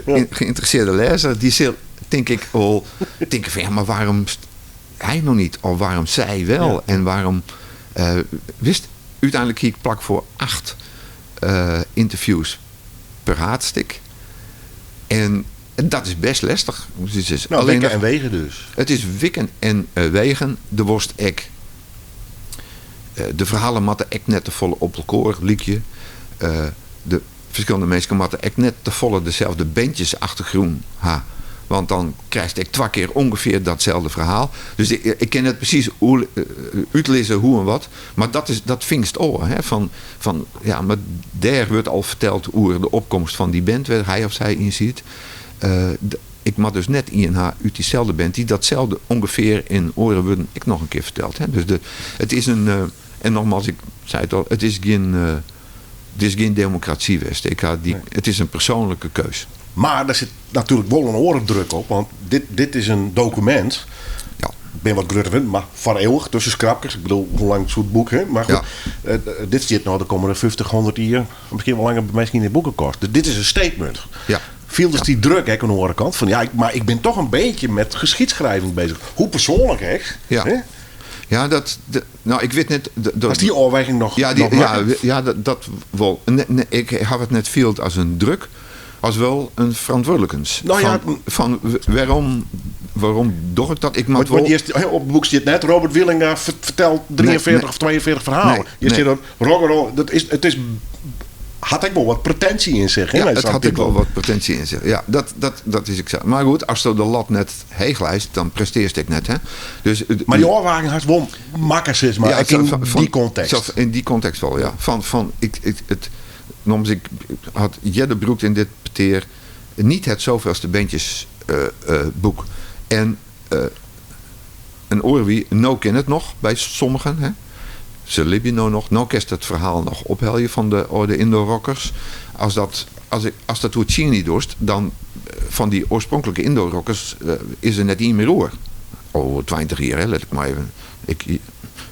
S1: ik.
S4: Geïnteresseerde lezer, die zal, denk ik, al denken van ja, maar waarom hij nog niet? Of waarom zij wel? En waarom wist, uiteindelijk hier ik plak voor 8 interviews per haadstik. En dat is best lastig. Dus het is alleen
S1: Wikken
S4: nog
S1: en wegen dus.
S4: Het is wikken en wegen. De worst ek. De verhalen matten ek net te volle op elkaar, liekje. De verschillende mensen matten ek net te volle dezelfde bandjes achtergroen. Ha. Want dan krijg ik 2 keer ongeveer datzelfde verhaal. Dus ik ken het precies hoe uitlezen hoe en wat. Maar dat is, dat vingst oor. Hè? Van, van, ja, maar daar wordt al verteld hoe de opkomst van die band waar hij of zij in ziet. Ik moat dus net ien ha út dyselde band dy't datselde ûngefear yn oare wurden ek noch in kear fertelt. Hè. Dus de, it is in, en nogmaals, ik sei it al, it is gjin, it is gjin demokrasy west. Ik ha dy, it is in persoanlike keus.
S1: Mar der sit natuerlik wol in oare druk op, want dit, dit is in dokumint.
S4: Ja.
S1: Bin wat grutter wurden, mar foar eeuwig tussen skrapkes. Ik bedoel, hoe lang soe it boek, hè? Mar goed, dit stiet no de kommende 50, 100 jier, miskien wol langer, by minsken yn de boekenkast. Dus dit is in statement.
S4: Ja.
S1: Fieldest dy druk ek oan de oare kant? Fan ja, ik, mar ik bin toch in beetje met geschiedschrijving bezig. Hoe persoanlik ek.
S4: Ja.
S1: Hè?
S4: Ja, dat, de, no, ik wit net, de, de,
S1: Hast dy ôfwaging noch,
S4: Ja, die,
S1: noch
S4: ja,
S1: makke?
S4: ja, dat, dat wol. Nee, nee, ik haw it net field as in druk, as wel in ferantwurdlikens.
S1: No ja,
S4: Fan, fan wêrom, wêrom doch ik dat? Ik moat
S1: Want, want
S4: wol.
S1: hjir sti-, op it boek stiet net Robert Wielinga fertelt 43
S4: Nee,
S1: of 42 ferhalen.
S4: Nee,
S1: Hjir stiet
S4: nee.
S1: dat rock'n'roll, dat is, it is, hat ek wol wat pretinsie yn sich, hè,
S4: Ja,
S1: nei
S4: it
S1: sa'n
S4: hat ek
S1: titel.
S4: wol wat pretinsie yn sich. Ja, dat, dat, dat is ek sa. Mar goed, asto de lat net heech leist, dan prestearst ek net, hè. Dus,
S1: Mar dy ôfwaging hast wol makke, sis mar,
S4: Ja,
S1: ek
S4: sa-
S1: yn
S4: van, van,
S1: dy kontekst.
S4: Sa, yn dy kontekst wol, ja. Fan, fan, ik, ik, it, noms, ik had earder brûkt yn dit petear niet het zoveelste bandjes boek. En in oare wie, no kin it noch by sommigen, hè. Se libje no noch. No kinst it ferhaal noch ophelje fan de âlde Indo-rockers. As dat, as ik, as dat oer tsien jier dochst, dan fan dy oarspronklike Indo-rockers is der net ien mear oer. Oer 20 jier, hè, lit ik mar even. Ik,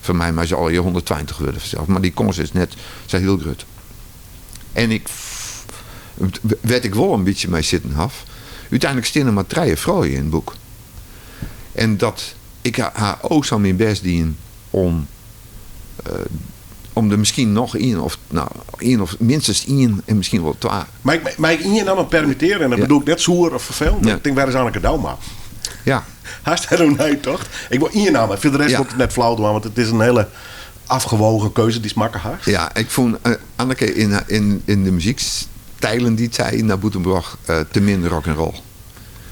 S4: foar my mei se allegear 120 wurde fansels, mar dy kâns is net sa hiel grut. En ik, wêr't ik wol in bytsje mei sitten haw, úteinlik stean der mar trije froulju yn it boek. En dat, ik ha o sa myn bêst dien om, om der miskien noch ien of, no, ien of minstens ien en miskien wol twa.
S1: Mei ik, mei ik ien namme permittearje? En dat bedoel ik net soer of ferfelend. Ik tink, wêr is Anneke Douma? Hast dêr oer neitocht? Ik wol ien namme. Foar de rest wol ik it net flau dwaan, want it is in hiele afgewogen keuze dy'tst makke hast.
S4: Ja, ik fûn Anneke yn de muzykstilen dy't sy nei bûten brocht te min rock'n'roll.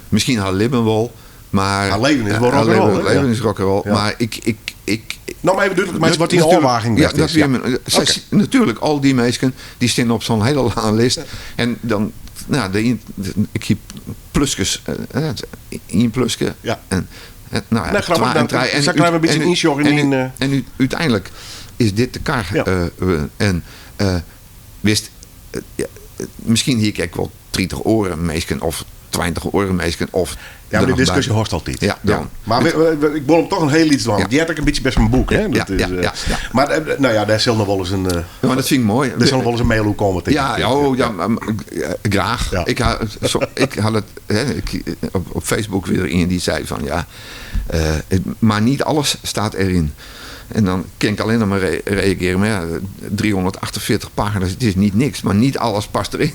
S4: Miskien har libben wol, mar
S1: Har leven is wol
S4: har
S1: rock'n'roll, hè?
S4: leven is rock'n'roll, mar ik, ik, ik,
S1: No, mar even dúdlik meitsje wat dyn
S4: Natuurlijk,
S1: ôfwaging
S4: ja,
S1: west
S4: dat
S1: is.
S4: wie
S1: Ja.
S4: mijn, sy natuurlijk, al dy minsken dy stean op sa'n hiele lange list. En dan, no, de ien, de, ik hie pluskes, ien pluske. En, no ja,
S1: Nee, grappig,
S4: twa en
S1: dan
S4: trije. En
S1: sa krije we in bytsje ynsjoch yn dyn,
S4: en úteinlik is dit de kar. En wist, ja, miskien hie ik ek wol 30 oare minsken of 20 oare minsken of
S1: Ja, maar
S4: er
S1: die
S4: noch
S1: discussie
S4: by.
S1: hoort altijd.
S4: Ja, daarom.
S1: Maar ik wil hem toch een heel iets doen. Want die had ik een beetje best een boek, hè? Dat is, Maar, nou ja, daar zal nog wel eens een,
S4: Ja, maar dat vind ik mooi.
S1: Daar zal nog wel eens een mail hoe komen, denk
S4: Ja,
S1: ik.
S4: oh, ja, maar, graag. Ik had, zo, ik had het, hè, ik, op, op Facebook weer iemand die zei van, ja, het, maar niet alles staat erin. En dan kan ik alleen nog maar reageren. Maar ja, 348 pagina's, het is niet niks. Maar niet alles past erin.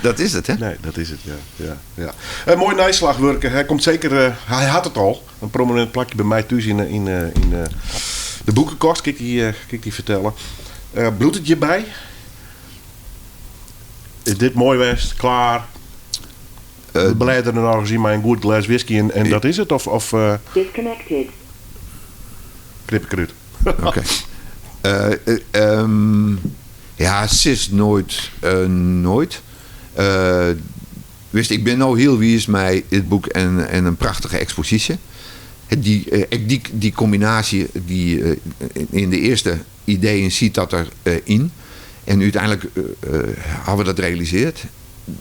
S4: Dat is het, hè?
S1: Nee, dat is het, ja. Ja, ja. Mooi nijslagwerk. Hij komt zeker... hij had het al. Een prominent plakje bij mij thuis in de boekenkast. Kijk die vertellen. Bloedt het je bij? Is dit mooi west? Klaar? We beleiden er nog eens in maar een goed glas whisky en dat is het? Of
S7: Disconnected.
S1: Knip ik eruit.
S4: Oké. Ja, sis nooit. Nooit. Wist, ik ben nou heel wies met het boek en een prachtige expositie. Het, die ik, die, die combinatie die in de eerste ideeën ziet dat er in. En uiteindelijk hebben we dat gerealiseerd.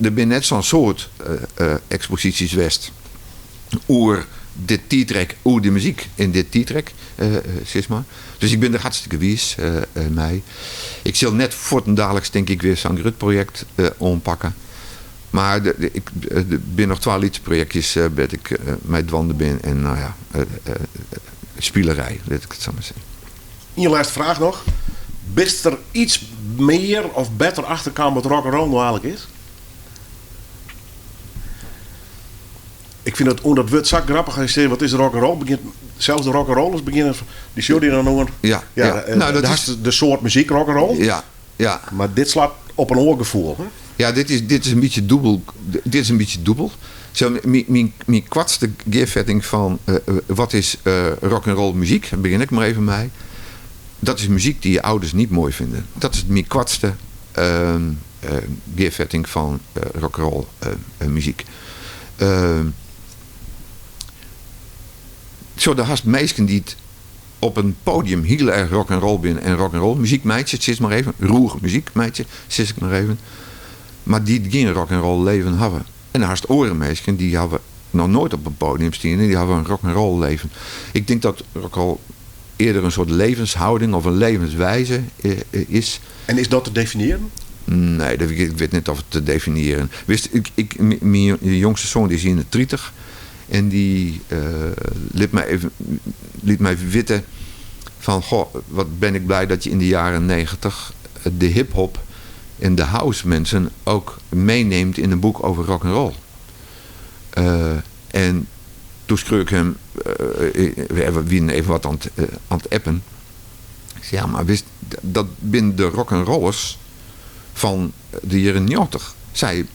S4: Er zijn net zo'n soort exposities west. Oer dit tijdrek, oer de muziek in dit tijdrek, zeg maar. Dus ik ben er hartstikke wies mee. Ik zal net voortdurend, denk ik, weer zo'n groot project aanpakken. Maar ik de, ben nog 12 projectjes dat ik met dwanden ben. En nou ja, spielerij, laat ik het zo maar zeggen.
S1: Je laatste vraag nog. Bist er iets meer of beter achterkwam wat rock'n'roll nou eigenlijk is? Ik vind dat onder het woord zak grappig. Als je zegt, wat is rock'n'roll? Begint, zelfs de rock'n'rollers beginnen van, die show die dan noemen. Ja,
S4: Nou, dat
S1: daar
S4: is
S1: is de soort muziek rock'n'roll.
S4: Ja, ja.
S1: Maar dit slaat op een oorgevoel. Hè?
S4: Ja, dit is, dit is een beetje dubbel. Dit is een beetje dubbel. Zo, mijn kwartste gearvetting van wat is rock'n'roll muziek? Daar begin ik maar even mee. Dat is muziek die je ouders niet mooi vinden. Dat is mijn kwartste gearvetting van rock'n'roll muziek. Sjoch, do hast minsken dy't op in podium hiel erch rock and roll binne en rock and roll muzyk meitsje, sis mar even, rûge muzyk meitsje, sis ik mar even, mar dy't gjin rock and roll leven hawwe. En dan hast oare minsken dy hawwe noch noait op in podium stien en dy hawwe in rock and roll leven. Ik tink dat rock and roll eerder in soart levenshouding of in levenswijze is.
S1: En is dat te definiëren?
S4: Nee, dat, ik wit net oft it te definiëren. Witst, ik, ik, myn jongste soan dy is 31 en dy lit my even, liet my witte fan, goh, wat ben ik blij dat je in de jaren 90 de hiphop en de house mensen ook meeneemt in een boek over rock and roll. En toen skreau ik him, we wienen even wat oan it appen. Ik sei, ja, mar witst, dat binne de rock and rollers fan de jierren 90. Sy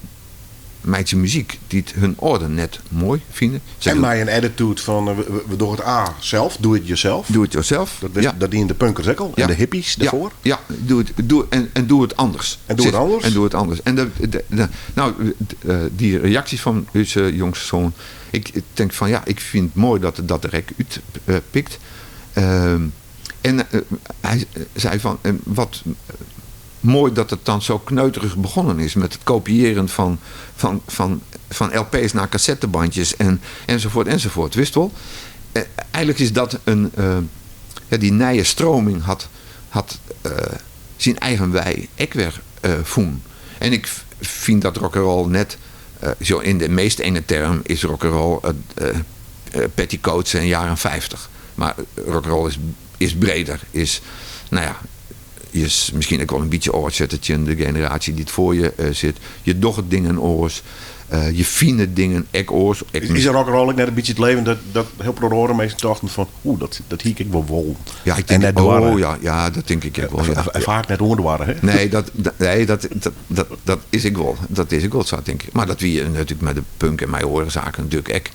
S4: meitsje muzyk dy't hun âlden net moai fine.
S1: En mei in attitude fan we dogge it A sels, do it yourself.
S4: Do it yourself.
S1: Dat, wist, ja. dat dienen de punkers ek al en de hippies dêrfoar.
S4: Ja, ja, doe it, doe, en doe it anders.
S1: En doe it anders.
S4: En doe it anders. En de, nou, dy reaksjes fan ús jongste soan, ik tink fan ja, ik fyn it moai dat dat der ek útpikt. En hy sei fan wat moai dat it dan zo kneuterig begonnen is met het kopiëren van, van, van, van LP's naar cassettebandjes en, enzovoort enzovoort. Witst wol? Eigenlijk is dat in, ja, dy nije streaming hat syn eigen wei ek wer fûn. En ik fyn dat rock'n'roll net, sa yn de meast enge term is rock'n'roll petticoats en jaren 50. Mar rock'n'roll is breder, is, no ja, is miskien ek wol in bytsje ôfsette tsjin de generaasje dy't foar je sit. Je dogge dingen oars, je fine dingen ek oars.
S1: Is rock'n'roll ek net in bytsje it leven dat hiel protte oare minsken tochten fan, oeh, dat hie ik ek wol wollen.
S4: Ja, ik tink,
S1: en net doarre.
S4: Oh ja, ja, dat tink ik ek wol. Ja.
S1: En faak net oandoarre, hè?
S4: Nee, nee, dat is ek wol. Dat is ek wol sa, tink ik. Mar dat wie natuerlik mei de punk en mei oare saken natuerlik ek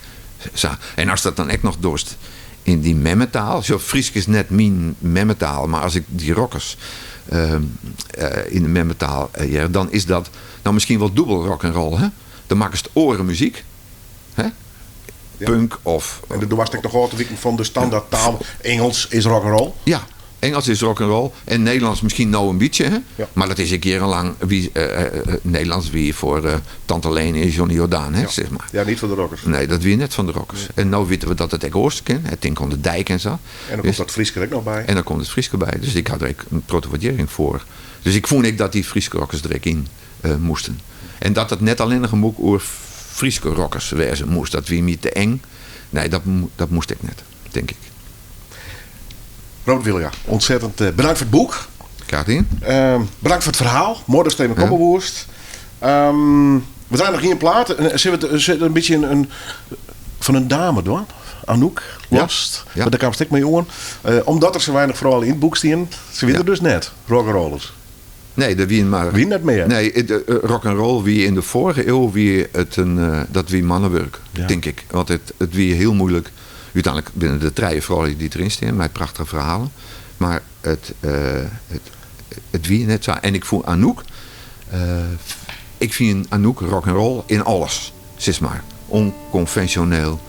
S4: sa. En ast dat dan ek noch dochst yn dyn memmetaal. Sjoch, Frysk is net myn memmetaal, mar as ik dy rockers yn de memmetaal hear, dan is dat no miskien wol dûbel rock and roll, hè? Dan makkest oare muzyk, hè? Punk of.
S1: En do moatst ek noch ôf te wiken fan de standaardtaal. Ingelsk is rock and roll.
S4: Ja, Ingelsk is rock and roll en Nederlânsk miskien no in bytsje, hè?
S1: Ja.
S4: Mar dat is ek jierrenlang wie Nederlânsk wie foar Tante Lene en Johnny Jordaan, hè, sis mar.
S1: Ja, net foar de rockers.
S4: Nee, dat wie net fan de rockers. En no witte we dat it ek oars kin. Hè, tink oan de dijk en sa.
S1: En dan komt dat Frysk der ek noch by.
S4: En dan komt it Frysk derby. Dus ik ha der ek in protte wurdearring foar. Dus ik fûn ek dat dy Fryske rockers der ek yn moasten. En dat it net allinnich in boek oer Fryske rockers wêze moast, dat wie my te eng. Nee, dat moast ek net, tink ik.
S1: Robert Wielinga, ontzettend bedankt foar it boek.
S4: Graach dien.
S1: Bedankt foar it ferhaal. Moai datst even komme woest. We draaie noch ien plaat. Sille we it in bytsje in, fan in dame dwaan? Anouk, Lost.
S4: Ja.
S1: Want dêr kaamst ek mei oan. Omdat der sa weinich froulju yn it boek stienen, se wiene der dus net, rock'n'rollers.
S4: Nee, der wienen mar.
S1: Wie net mear.
S4: Nee, rock and roll wie yn de foarige iuw wie it in, dat wie mannewurk, tink ik. Want it wie hiel muoilik. Uteinlik binne der trije froulju dy't deryn stean mei prachtige ferhalen. Mar it wie net sa. En ik fûn Anouk, ik fyn Anouk rock and roll yn alles, sis mar. Onconventioneel.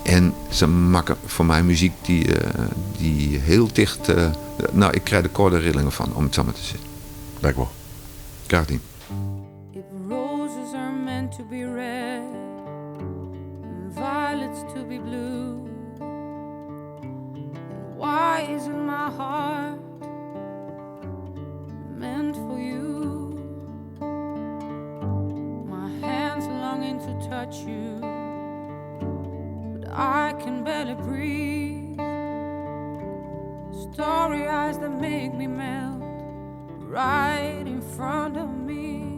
S4: En se makke foar my muzyk dy't hiel ticht, no, ik krij der kâlde rillingen fan, om it sa mar te sizzen.
S1: Dankjewol.
S4: Graach dien.
S6: If roses are meant to be red and violets to be blue, why isn't my heart meant for you? My hands longing to touch you, but I can barely breathe. Starry eyes that make me melt right in front of me.